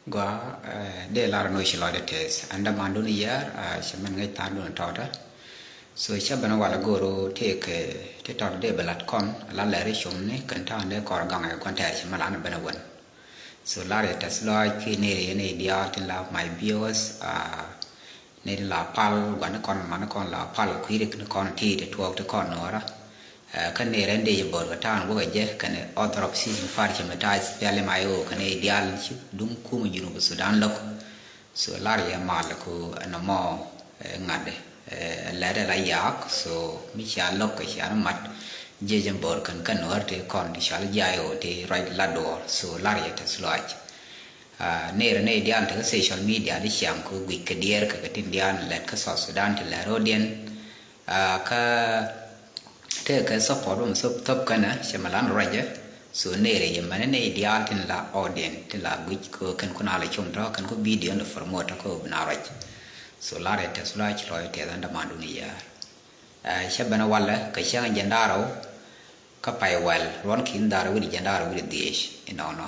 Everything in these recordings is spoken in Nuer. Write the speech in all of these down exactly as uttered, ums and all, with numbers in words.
Gua, eh, dee lar nɔ ci lɔcdɛ tɛth. Ɛn dämandun yär, ah, cɛ mɛn ŋäc tha̱a̱ŋdun tɔtdä. So cä ben walɛ go̱o̱r tëëkɛ ti tɔt dee bɛ lat kɔn la lɛri com ni kɛn ta̱a̱ŋ dee kɔr gaŋɛ kɔn tɛɛr cɛ mɛ lan ben ɛ wän. So lar yɛ tɛth lɔc ki neri yɛn i̱ diaal tin la my viewers, ah, neri la pal guani kɔn mani kɔn la pal kui̱ rik ni kɔn ti ti tuɔɔk ti kɔn nuɔra. Eh, kä nɛy rɛn dee jɛ bo̱o̱r kɛ ta̱a̱n wä kɛ jɛ kɛnɛ author of ceasing fire cɛ mɛ ta̱a̱ S P L M I O kɛnɛ i̱ diaal ci duŋ kumɛ Junub Sudan lo̱k. So lar yɛ mal ku ɛn ɛmɔ, eh, ŋa̱t, eh, lɛt ɛ la yaak. So mi cia lo̱k kɛ cia ni mat jɛ jɛ bo̱o̱r kɛn kɛn wär ti kɔn ti cal jay o ti ruac la duɔɔr. So lar yɛ tɛth lɔac. Ah, nɛy rɛn nɛy diaal ti kä social media di ciaŋ ku guic kɛ diɛɛr kɛ kɛ tin diaal lɛt kä South Sudan ti lɛt rɔɔdiɛn. Ah, kä tëëkɛ support bä mi thop thop känä cɛ mɛ lan ruacä. So nɛy rɛ yɛ mɛnɛ nɛy diaal tin la audience tin la guic kɛ kɛn kun a la com tɔ kɛn ku video ni promote tɔ kɛ bi na ruac. So lar yɛ tɛth lɔac lɔc tɛth ɛn dämandun yär. Ah, cä ben walɛ kɛ cäŋ jɛn da̱rɛw kä pay wɛl ruɔn ki̱n da̱rɛw wi̱cdɛ jɛn da̱rɛw wi̱cdɛ dhiec inɔnɔ.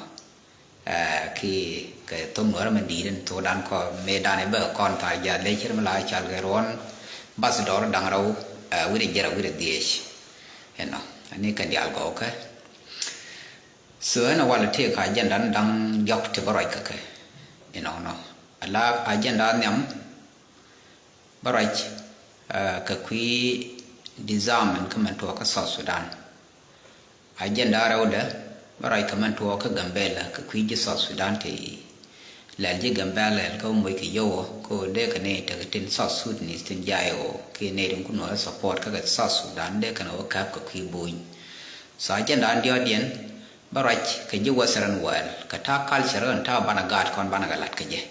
Eh, ki kɛ thom nuɔrä mɛ di̱i̱t in thokdan kɔ mëëdan ɛ bä kɔn thar jiath lɛ cir mi la cal kɛ ruɔn bath dɔɔr da̱ŋ rɛw, eh, wi̱cdɛ jiɛn rɛw wi̱cdɛ dhiec. Ɛnɔ ani kɛn diaal gɔw kɛ. So ɛn ɛ walɛ tëëk ka jɛn dan da̱ŋ diɔ̱k ti bä ruac kɛ kɛ inɔnɔ. Ala a jɛn dan nhiam bä ruac, eh, kɛ kui̱ disarmament kä mɛn tuɔɔk kä South Sudan. Agenda rɛwdɛ bä ruac kɛ mɛn tuɔɔk kä Gambela kɛ kui̱ ji̱ South Sudan ti lɛl ji̱ Gambela lɛl kä moc kɛ yio̱w ɔ kä dee kɛ ni tekɛ tin South Sudanese tin jay ɔ kiɛ nɛy tin kun wä support kä kɛ South Sudan dee kɛn wä käp kɛ kui̱ buny. So agenda an diɔ̱ɔ̱diɛn bä ruac kɛ ji̱ Western world kɛ ta̱a̱ culture kɛn ta̱a̱ banɛ gaat kɔn banɛ kɛ lat kɛ jɛ.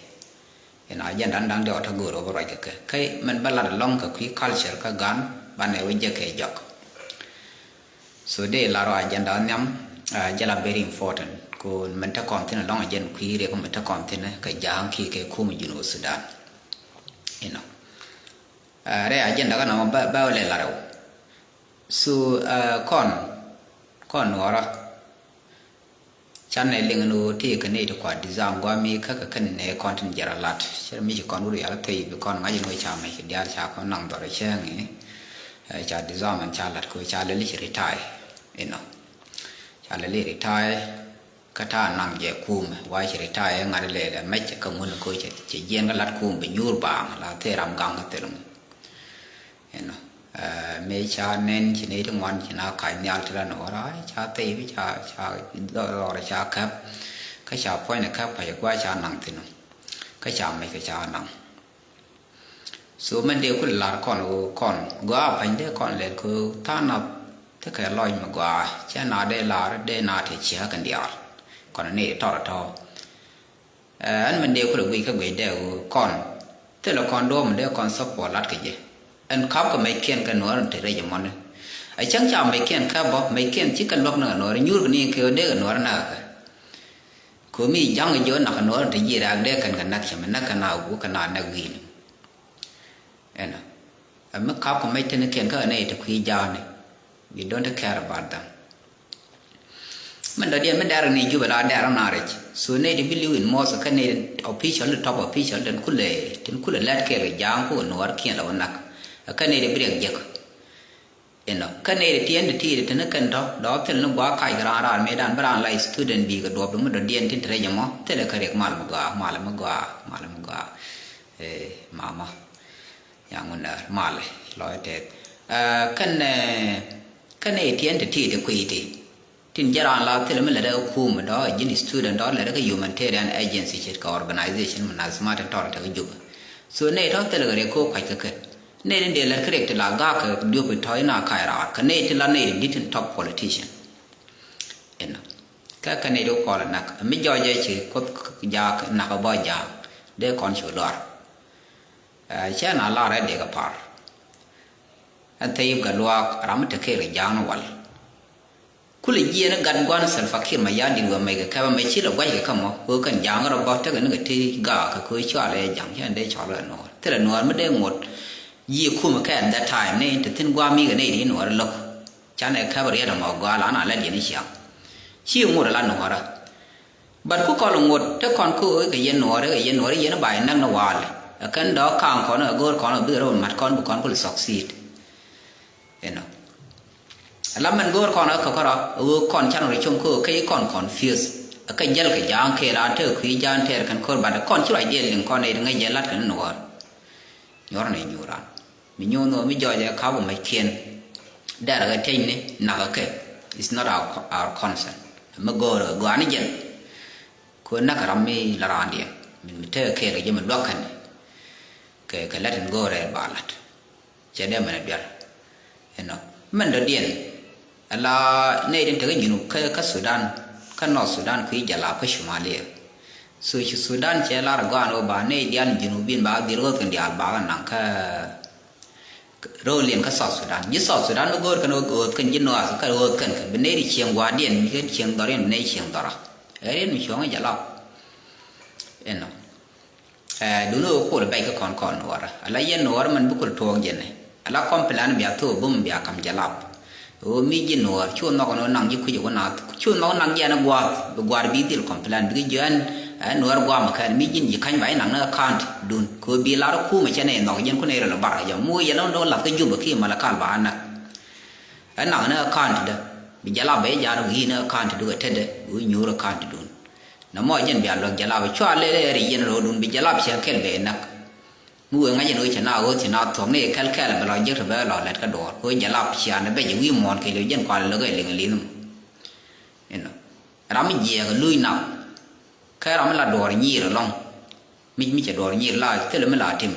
Inɔ agenda ni da̱ŋ diɔ̱k tä go̱o̱r ɣöö bä ruac kɛ kɛ. Kä mɛn bä lat alɔŋ kɛ kui̱ culture kä gan banɛ wä jek kɛ jɔk. So dee lar ɔ agenda nhiam, ah, jɛ la very important. Ko mɛn te kɔn thin alɔŋ agenda kui̱ riɛk mɛn te kɔn thin kɛ ja̱a̱ŋ kiɛ kɛ kum Junub Sudan. Inɔ. Ah, rɛ agenda kä nɔmɔ bä, bä wä lɛ lar ɔ. So, ah, kɔn, kɔn nuɔrä. Canɛ liŋ ni ɣöö tëëkɛ nɛy ti kua disarm guami kä kɛ kɛn nɛ kɔn tin jiɛn rɔ lat. Cɛ mi ci kɔn wut yal thɛy bi kɔn ŋa̱c ni ɣöö ca mɛc kɛ diaal ca kɔn naŋ dhɔr cäŋ i̱, eh, ca disarm ɛn ca lat kɛ ɣöö ca lɛl i̱ ci retire. Inɔ. Ca lɛl i̱ retire kä ta̱a̱ naŋ jɛ kumɛ wa ci retire ŋa̱t lɛl ɛ mɛc kä ŋun kɛ ɣöö cɛ, cɛ jiɛn kä lat kumɛ bi nyuur baaŋ la thil ram gaŋ kä thil ŋun. Inɔ. Eh, mëë ca nɛn ci nɛy ti ŋuan ci na kac nhial ti la nuɔɔr, ai, ca thɛy bi ca, ca dhɔr ca käp. Kä ca puɔ̱ny ni käp, kä ca gua ca naŋ thin. Kä ca mec kä ca naŋ. So mɛn dee kulɛ lar kɔn ɣöö kɔn gɔaa pa̱ny dee kɔn lɛl kɛ ɣöö tha̱a̱ŋ nath tekɛ lɔc mi gɔaa cɛ na dee lar dee na te ciɛ kɛn diaal. Kɔn ni tɔr tɔ. Eh, ɛn min dee kulɛ guic kä guic dee ɣöö kɔn thilɛ kɔn do̱r mi dee kɔn support lat kɛ jɛ. Ɛn ka̱p kɛ mɛckiɛn kɛ nuɔɔr in te rɛc ɛmɔni. A cäŋ ca mɛckiɛn käp bä, mɛckiɛn ci kɛ luäk ni kɛ nuɔɔr, nyuur kɛ ni kɛ ɣöö dee kɛ nuɔɔr näk kɛ. Kɛ ɣöö mi ja̱ŋ jiök nak kɛ nuɔɔr in te ji̱ rɛ̈ɛ̈k dee kɛn kɛ näk cɛ mi näk kɛ na wuk kɛ na näk wi̱i̱ni. Ɛnɔ. Ɛ mi ka̱p kɛ mɛc tenikiɛn kä ɛ nɛy te kui̱ ja̱a̱ni. We don't care about them. Min dɔ̱diɛn mi dɛr ni Jubɛ la dɛr na rɛc. So nɛy ti bi li̱w in mɔth kä nɛy ti official, top official, tin kulɛ, tin kulɛ lɛt kɛɛl kɛ ja̱a̱ŋ kukɛ nuɔɔr kiɛn lɛ wä nak. Kä nɛy ti bi riɛk jek. Inɔ. Kä nɛy ti tiɛn ti ti̱i̱t ti ni kɛn tɔ, dɔ̱ thil ni gua̱a̱k kac kɛ raan raan mëëdan bi raan la student bi kɛ duɔp mi dɔ̱diɛn tin ti rɛc ɛmɔ, thilɛ kɛ riɛk mal mi gɔaa, mal mi gɔaa, mal mi gɔaa. Eh, mama. Yaŋ wun däär malɛ lɔc tɛth. Ah, kɛn, eh, kɛn ɛ tiɛn ti ti ti kui̱ ti. Tin jɛ raan la thilɛ mi lɛ dɛ kä kum dɔ, ji̱n student dɔ lɛ dɛ kä humanitarian agency ce̱tkɛ organization mi nath ma tin tɔr te kä Jubɛ. So nɛy tɔ thilɛ kɛ rɛk ko̱ kuac kä kɛ. Nɛy tin dee lät kä rɛk ti la gak kɛ diop tɔ ina kac raar. Kɛ nɛy ti la nɛy ti di̱t tin top politician. Inɔ. Kä kɛ nɛy ti kuɔl nak. Mi jɔc jɛ ci kuoth jaak nak bɔ jaak. Dee kɔn cu luar. Ɛ, cɛ na lar ɛ dee kɛ par. Ɛn thɛy gat luaak ram mi te kɛɛl kɛ ja̱a̱ŋ ni wal. Kulɛ jiɛɛn i̱ gat gua̱n Salva Kiir Mayardit wee mɛc kɛ kɛpɛ mɛ ci lɛ gua̱c kɛ kä mɔ. Kɛ ɣöö kɛn ja̱a̱ŋ rɔ bä tekɛ ni kɛ ti gaak kɛ kɛ ɣöö cɔalɛ ja̱a̱ŋ cɛ ɛn dee cɔal kɛ nuɔɔr. Thilɛ nuɔɔr mi dee ŋot. Ji̱ kumɛ kɛ at that time ni te thi̱n gua̱a̱ mi kɛ ni ti nuɔɔr lo̱k. Canɛ kɛpɛ riet ɛmɔ gɔaa la na lɛ diɛn i̱ ciaŋ. Ci ŋot ala nuɔɔrä. But ku kɔn ŋot te kɔn ku kɛ yɛn nuɔɔri, kɛ yɛn nuɔɔri, yɛn ba yɛ näk ni walɛ. Ɛ kɛn dɔɔk kaŋ kɔn, ɛ go̱o̱r kɔn, ɛ bi rɛw mat kɔn, bi kɔn ku succeed. Inɔ. Ala mɛn go̱o̱r kɔn ɛ kɛ kɔrɔ, ɛ ɣöö kɔn can rɔ com kä kä i̱ kɔn confuse. Ɛ kɛ jäl kɛ ja̱a̱ŋ kɛ raan te kui̱ ja̱a̱ŋ tɛɛr kɛn ko̱r, but kɔn ci ruac diɛl liŋ kɔn ɛ ŋäc jɛ lat kɛn nuɔɔr. Nyuɔr ni nyuur raan. Mi nyuur nhok mi jɔɔc ɛ ka̱p ɛ mɛc kiɛn. Dɛr ɛ kɛ teny ni nak ɛ kɛ. It's not our, our concern. Mi go̱o̱r ɛ gɔaa ni jɛn. Kɛ näk ram mi la raandiɛn. Min mi tekɛ kɛɛl kɛ jɛ mi luäk kɛn. Kɛ, kɛ lät in go̱o̱rɛ ba lat. Cɛ dee mɛn a duer. Inɔ. Mɛn dɔ̱diɛn. Ala nɛy tin te kä Junub kä, kä Sudan. Kä North Sudan kui̱ Jalap kä Shumalia. So ci Sudan cɛ lar gɔaan wä ba nɛy diaal Junubin ba dhil ɣööth kɛn diaal ba kɛ naŋ kä rööliɛn kä South Sudan. Ji̱ South Sudan mi go̱o̱r kɛn ɣööth kɛn ji̱ North kä ɣööth kɛn kɛ bi nɛy di cieŋ gua̱a̱rdiɛn bi kɛn cieŋ dhɔriɛn bi nɛy cieŋ dhɔra. Ɛ riet mi cuɔ̱ŋ i̱ Jalap. Inɔ. Ɛ, duundɛ ɣöö kol bɛc kä kɔn kɔn nuɔɔrä. Ala yɛn nuɔɔrä mɛn bi kol tuɔɔk jɛnɛ. Ala kɔn plan bia thok bum bia kam Jalap. Ɣöö mi ji̱ nuɔɔr cu nhɔk ɛn ɣöö naŋ ji̱ kui̱c ɛ wä naath. Cu nhɔk naŋ jiɛn ɛ gua̱a̱th. Bi gua̱a̱th bi dhil kɔn plan. Bikɛ jiɔan, ɛ, nuɔɔr gua̱a̱m ɛ kɛn. Mi ji̱n ji̱ ka̱ny ba ji̱ naŋ ni account dun. Kɛ ɣöö bi lar ɛ kuum ɛ cɛ nɛy nhɔk jɛn kun ɛ rɛl ɛ bar kɛ jɛ. Mi wee yɛn ɣän dee wä lath kä Juba kiɛ Malakal ba ɣän näk. Ɛ naŋ ni account dä. Bi Jalap bɛ ja̱a̱n wi̱i̱ ni account dukɛ tetdä. Wi̱i̱ nyuur account dun. Nɔmɔ jɛn bia luäk Jalap cua lɛl ɛ ri yɛn ro̱o̱dun bi Jalap ciɛ kɛl bɛ näk. Mi wëë ŋa̱c ɛn ɣöö cɛ na ɣööth cɛ na thuɔ̱k ni kɛl kɛl bɛ lɔ jiäk te bɛ lɔ lɛt kä duɔ̱ɔ̱r. Kɛ ɣöö Jalap ciaŋ ɛ bɛ jɛ wi̱i̱ muɔ̱ɔ̱n kɛɛliw jɛn kualɛ lo̱k ɛ liŋ ɛ li̱th mɔ. Inɔ. Ram mi jiɛɛk ɛ luc nath. Kä ram mi la duɔ̱ɔ̱r nyiir ɛlɔ̱ŋ. Mi, mi cɛ duɔ̱ɔ̱r nyiir la thilɛ mi la tim.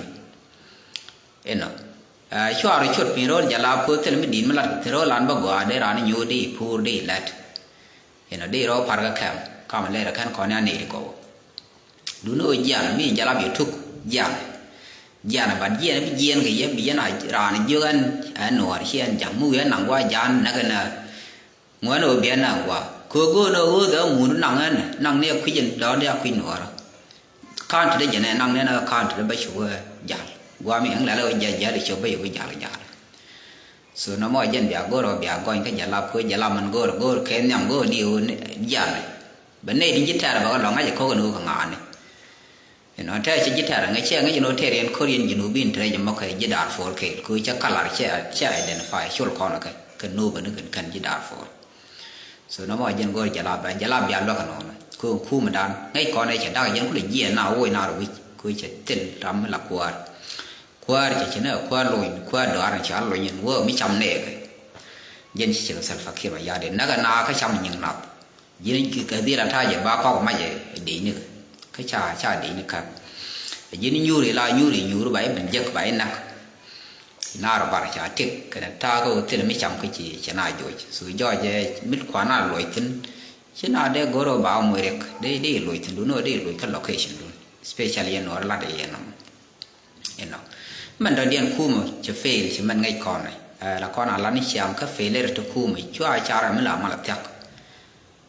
Inɔ. Ɛ, cuarɛ cuɔt piny ro̱l Jalap kɛ ɣöö thilɛ mi di̱i̱t mi lat kɛ thi̱n ro̱l an bä gɔaa dee raan i̱ nyuur dee i̱ puur dee i̱ lɛt. Inɔ dee rɔ par kä kɛm kam lɛr kɛn kɔn ya nɛy ti kɔw. Duundɛ ɣöö jian mi Jalap yɛ tuk jian. Jian bat jiɛn bi jiɛn kɛ yɛ bi yɛn a raan jiök ɛn, ɛn nuɔɔr ci ɛn ja̱ŋ mi wi̱i̱ ɛn naŋ gua̱a̱ ja̱a̱n näk ɛn ɛ ŋuɛ̈n ɣöö biɛn naŋ gua̱a̱. Kɛ ɣöö go̱o̱n ɣöö ɣööth ɛ ŋuundu naŋ ɛn naŋ ni ɛ kui̱c ɛn dɔ̱ɔ̱n dee a kui̱ nuɔɔrä. Ka̱n ti dee jɛn ɛ naŋ ni ɛn ɛ ka̱n ti dee bä cuk ɛ ja̱l. Gua̱a̱ mi ɛŋ lɛl ɛ ɣöö jiac jia̱l ɛ cop bä yɛ ɣöö ja̱l ja̱l. So nɔmɔ jɛn bia go̱r ɔ bia gɔny kä Jalap kuec Jalap mɛn go̱r go̱r kɛ nhiam go̱r di ɣöö jianɛ. Bɛ nɛy di ji̱ tɛ̈r bɛ kɛ lɔ ŋa̱c ɛ ko̱k ɛn ɣöö kɛ ŋa̱a̱ni. Inɔ tɛ̈r cɛ ji̱ tɛ̈r ɛ ŋäc cɛ ŋäc ɛn ɣöö tɛ̈r yɛn ko̱r yɛn Junubin te rɛc ɛmɔ kɛ ji̱ Darfur kɛɛl kɛ ɣöö cɛ kalar cɛ identify col kɔn kɛ kɛ nööbä ni kɛn kɛn ji̱ Darfur. So nɔmɔ jɛn go̱r Jalap bɛ Jalap bia luäk ɛnɔnɔ kɛ ɣöö kumɛ dan ŋäc kɔn ɛ cɛ dak jɛn kulɛ jiɛɛn na woc na rɔ wi̱c kɛ ɣöö cɛ thil ram mi la kuäär. Kuäär cɛ ci nɛ kuäär lony kuäär dɔaar ni ca lony in wä mi cam nɛɛkɛ. Jɛn ci cɛ kɛ Salva Kiir Mayardit näk ɛ na kä cam nyiŋ nath. Ji̱n kɛ dhil a ta̱a̱ jɛ ba kɔk mac ɛ dec ni kä ca ca dec ni käk. Ji̱n nyuuri la nyuuri nyuuri ba i̱ ben jek ba i̱ näk. Naar bar ca tik kɛnɛ ta̱a̱ kä thil mi cam kä ci cɛ na joc so jɔɔc ɛ mit kuan a luɔc thi̱n. Ci na dee go̱r ɔ ba ɔ muc riɛk dee dee luɔc thi̱n dun ɔ dee luɔc kä location dun especially yɛn nuɔr lat ɛ yɛn nɔmɔ. Inɔ mɛn dɔ̱diɛn kumä cɛ fail ci mɛn ŋäc kɔnɛ. Ɛ la kɔn a lan ni ciaŋ kä failure ti kumä cua car mi la mal a thiak.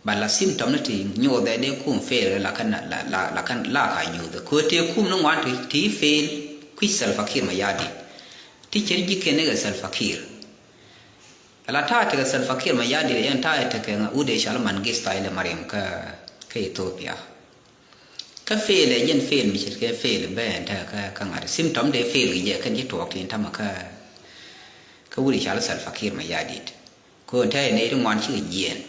Ba la symptom ni ti nyothɛ dee kum fail la kɛn la la la kɛn la ka nyothɛ ko te kum ni ŋuan ti ti fail. Kui̱ Salva Kiir Mayardit ti cɛ ji̱ kɛn ni kɛ Salva Kiir. Ala ta̱a̱ tekɛ Salva Kiir Mayardit yɛn ta̱a̱ tekɛ ŋa wut ɛ cɔal Mengistu Haile Mariam kä kä Ethiopia. Kä fail ɛ jɛn fail mi ce̱tkɛ fail bɛ ɛn tekɛ kä ŋa̱t symptom dee fail kɛ jɛ kɛn ci tuɔɔk tin tamɛ kä kä wut i̱ cal Salva Kiir Mayardit. Kɛ ɣöö te nɛy ti ŋuan cikɛ jiɛɛn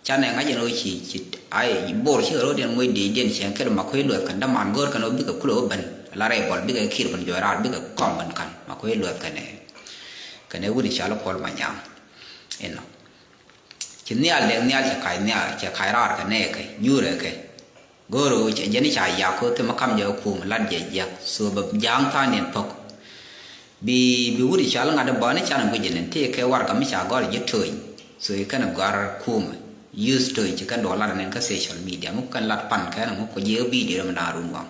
canɛ ŋa̱c ɛn ɣöö ci ci ay bor cikɛ ro̱diɛn moc dëëcdiɛn ciɛŋ kɛl Makuei Lueth kɛn däman go̱o̱r kɛn ɣöö bikɛ kulɛ ɣöö ben la rɛy bɔl bikɛ Kiir ben juɔc raar bikɛ kɔm ben ka̱n Makuei Lueth kɛnɛ kɛnɛ wut i̱ cal Kuɔl Manyaŋ. Inɔ ci nhial dee nhial cɛ kac nhial cɛ kac raar kɛ nɛɛkɛ nyuurɛ kɛ. Go̱o̱r ɣöö cɛ jɛn i̱ ca yak kä thimɛ kam jɛ kum lat jɛ jiäk so bɛ ja̱a̱ŋ tha̱a̱ŋdiɛn pok. Bi bi wut i̱ cɔal ŋa̱t i̱ bɔ̱ni can i̱ guic i̱ ni̱n ti kɛ warɛgak mi ca gɔ̱r ji̱ töny. So i̱ kɛn i̱ gɔ̱r kumɛ use töny ci kɛn duɔl lat i̱ ni̱n kä social media mi kɛn lat pan kɛn i̱ ŋu kɛ jiɛ video mi da̱a̱n run waŋ.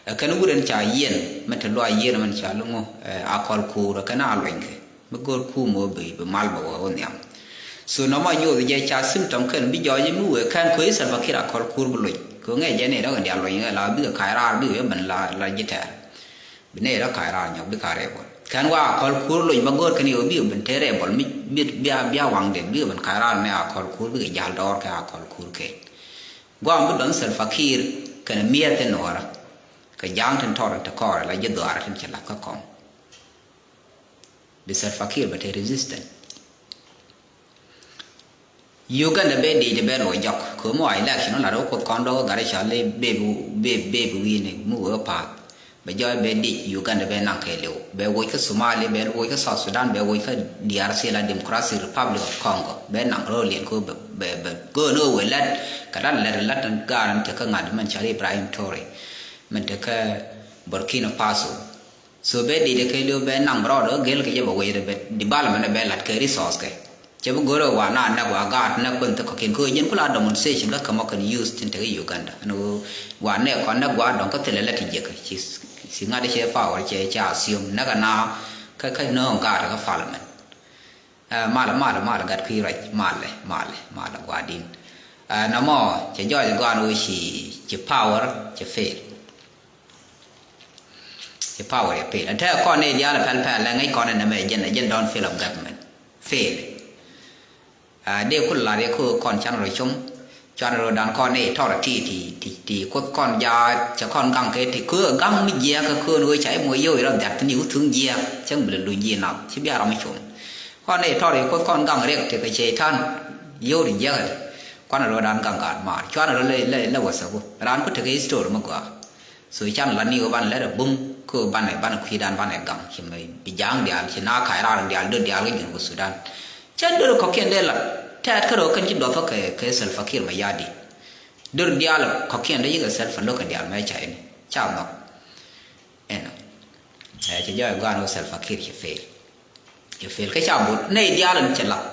Ɛ kɛn wut ɛn ca yiɛn mɛ te luac yiɛn mɛn ca luŋu ɛ Akɔl Kuur ɛ kɛn a luenykɛ. Mi go̱o̱r kum ɣöö bi bi mal bɛ wä wä nhiam. So nɔmɔ nyoth jɛ ca symptom kɛn bi jɔɔc mi wëë kɛn kö i̱ Salva Kiir Akɔl Kuur bi loc kö ŋɛ jɛ ni dɔk in dial loc ŋɛ la bikɛ ka̱c raar bikɛ ben la la ji̱ tɛɛr. Bi nɛ dɔk ka̱c raar nyɔk bikɛ rebel kɛn wa Akɔl Kuur loc ma go̱o̱r kɛn yɛ wä bikɛ ben te rebel mi bi bia bia waŋ den bikɛ ben ka̱c raar nɛ Akɔl Kuur bikɛ jal dɔɔr kɛ Akɔl Kuur kɛ. Guam bi dɔn Salva Kiir kɛnɛ mi̱eth tin nuɔɔrä kɛ ja̱a̱ŋ tin tɔr in te kɔɔrɛ la ji̱ dhuaarä tin cɛ la̱th kä kɔm. Bi Salva Kiir bɛ te resistant. Uganda bɛ dic di bɛ luɔ jɔk kɛ mi wa election lat wä kuoth kɔn dɔk gat cɔl i̱ beb beb beb wi̱i̱ni mi wee pa̱a̱th. Bɛ jɔɔc bɛ dic Uganda bɛ naŋ kɛɛliw bɛ woc kä Somalia bɛ woc kä South Sudan bɛ woc kä D R C la Democratic Republic of Congo bɛ naŋ ro̱o̱liɛn ko bɛ bɛ bɛ go̱o̱n ɣöö wee lät kɛ lat lät lät gaat ni te kä ŋa̱t mɛn cɔl Ibrahim Traoré mɛn te kä Burkina Faso. So bɛ dic kɛɛliw bɛ naŋ bɛ rɔɔd ɣöö gel kɛ jɛ bɛ woc bɛ development bɛ lat kɛ resource kɛ. Cɛ bi go̱rɛ wa na nɛk wa gaat nɛk kuɛn thik kɔ̱kiɛn kä ɣöö jiɛn kula demonstration kä kɛ mɔ kɛn youth tin tekɛ Uganda ɛn ɣöö wa nɛk kɔn nɛk wa dɔ̱ŋ kä thilɛ lɛ ti jiɛk ci ci ŋa̱t cɛ power cɛ cɛ assume nɛk ana kä kä nööŋ gaat kä parliament. Malɛ malɛ malɛ gat kui̱ ruac malɛ malɛ malɛ gua̱di̱n. Namɔ cɛ jɔɔc gɔaan ɣöö ci ci power cɛ fail. Ci power yɛ fail ɛn tɛɛ kɔn ni diaal pɛl pɛl lɛ ŋäc kɔn ni nɛmɛ jɛn jɛn don't fail of government fail. Dee kul lar yɛ kä kɔn can rɔ com cuan rɔ dan kɔn ni tɔr ti ti ti ti kuoth kɔn ja cɛ kɔn gaŋ kɛ ti kä gaŋ mi jiɛ kä kön wee ca imɔ yiow irɔ dhiat ni wä thuŋ jiɛ cäŋ bi lɛ luny jiɛ nath ci bia rɔ mi com. Kɔn ni tɔr yɛ kuoth kɔn gaŋ riɛk ti kɛ cɛ tan yiow ri jiɛ kɛ ti kuan rɔ dan gaŋ gaat maar cuan rɔ lɛ lɛ lɛ wä sɛ ku ran ku ti kɛ history mi gɔaa. So can la ni wä ban lɛt a bum kä banɛ banɛ kui̱dan banɛ gaŋ ci mɛ bi ja̱a̱ŋ diaal ci na ka̱c raar diaal döt diaal kä Junub Sudan. Cä döt kɔ̱kiɛn dee la tɛɛt kä röö kɛn ci duɔth kɛ kɛ Salva Kiir Mayardit. Döt diaal kɔ̱kiɛn dee yikɛ Salva lo̱k kɛ diaal mɛ ca ini ca nhɔk. Ɛnɔ ɛ cɛ jɔɔc gua̱a̱n wä Salva Kiir ci fail. Cɛ fail kä ca bol nɛy diaal in cɛ lath.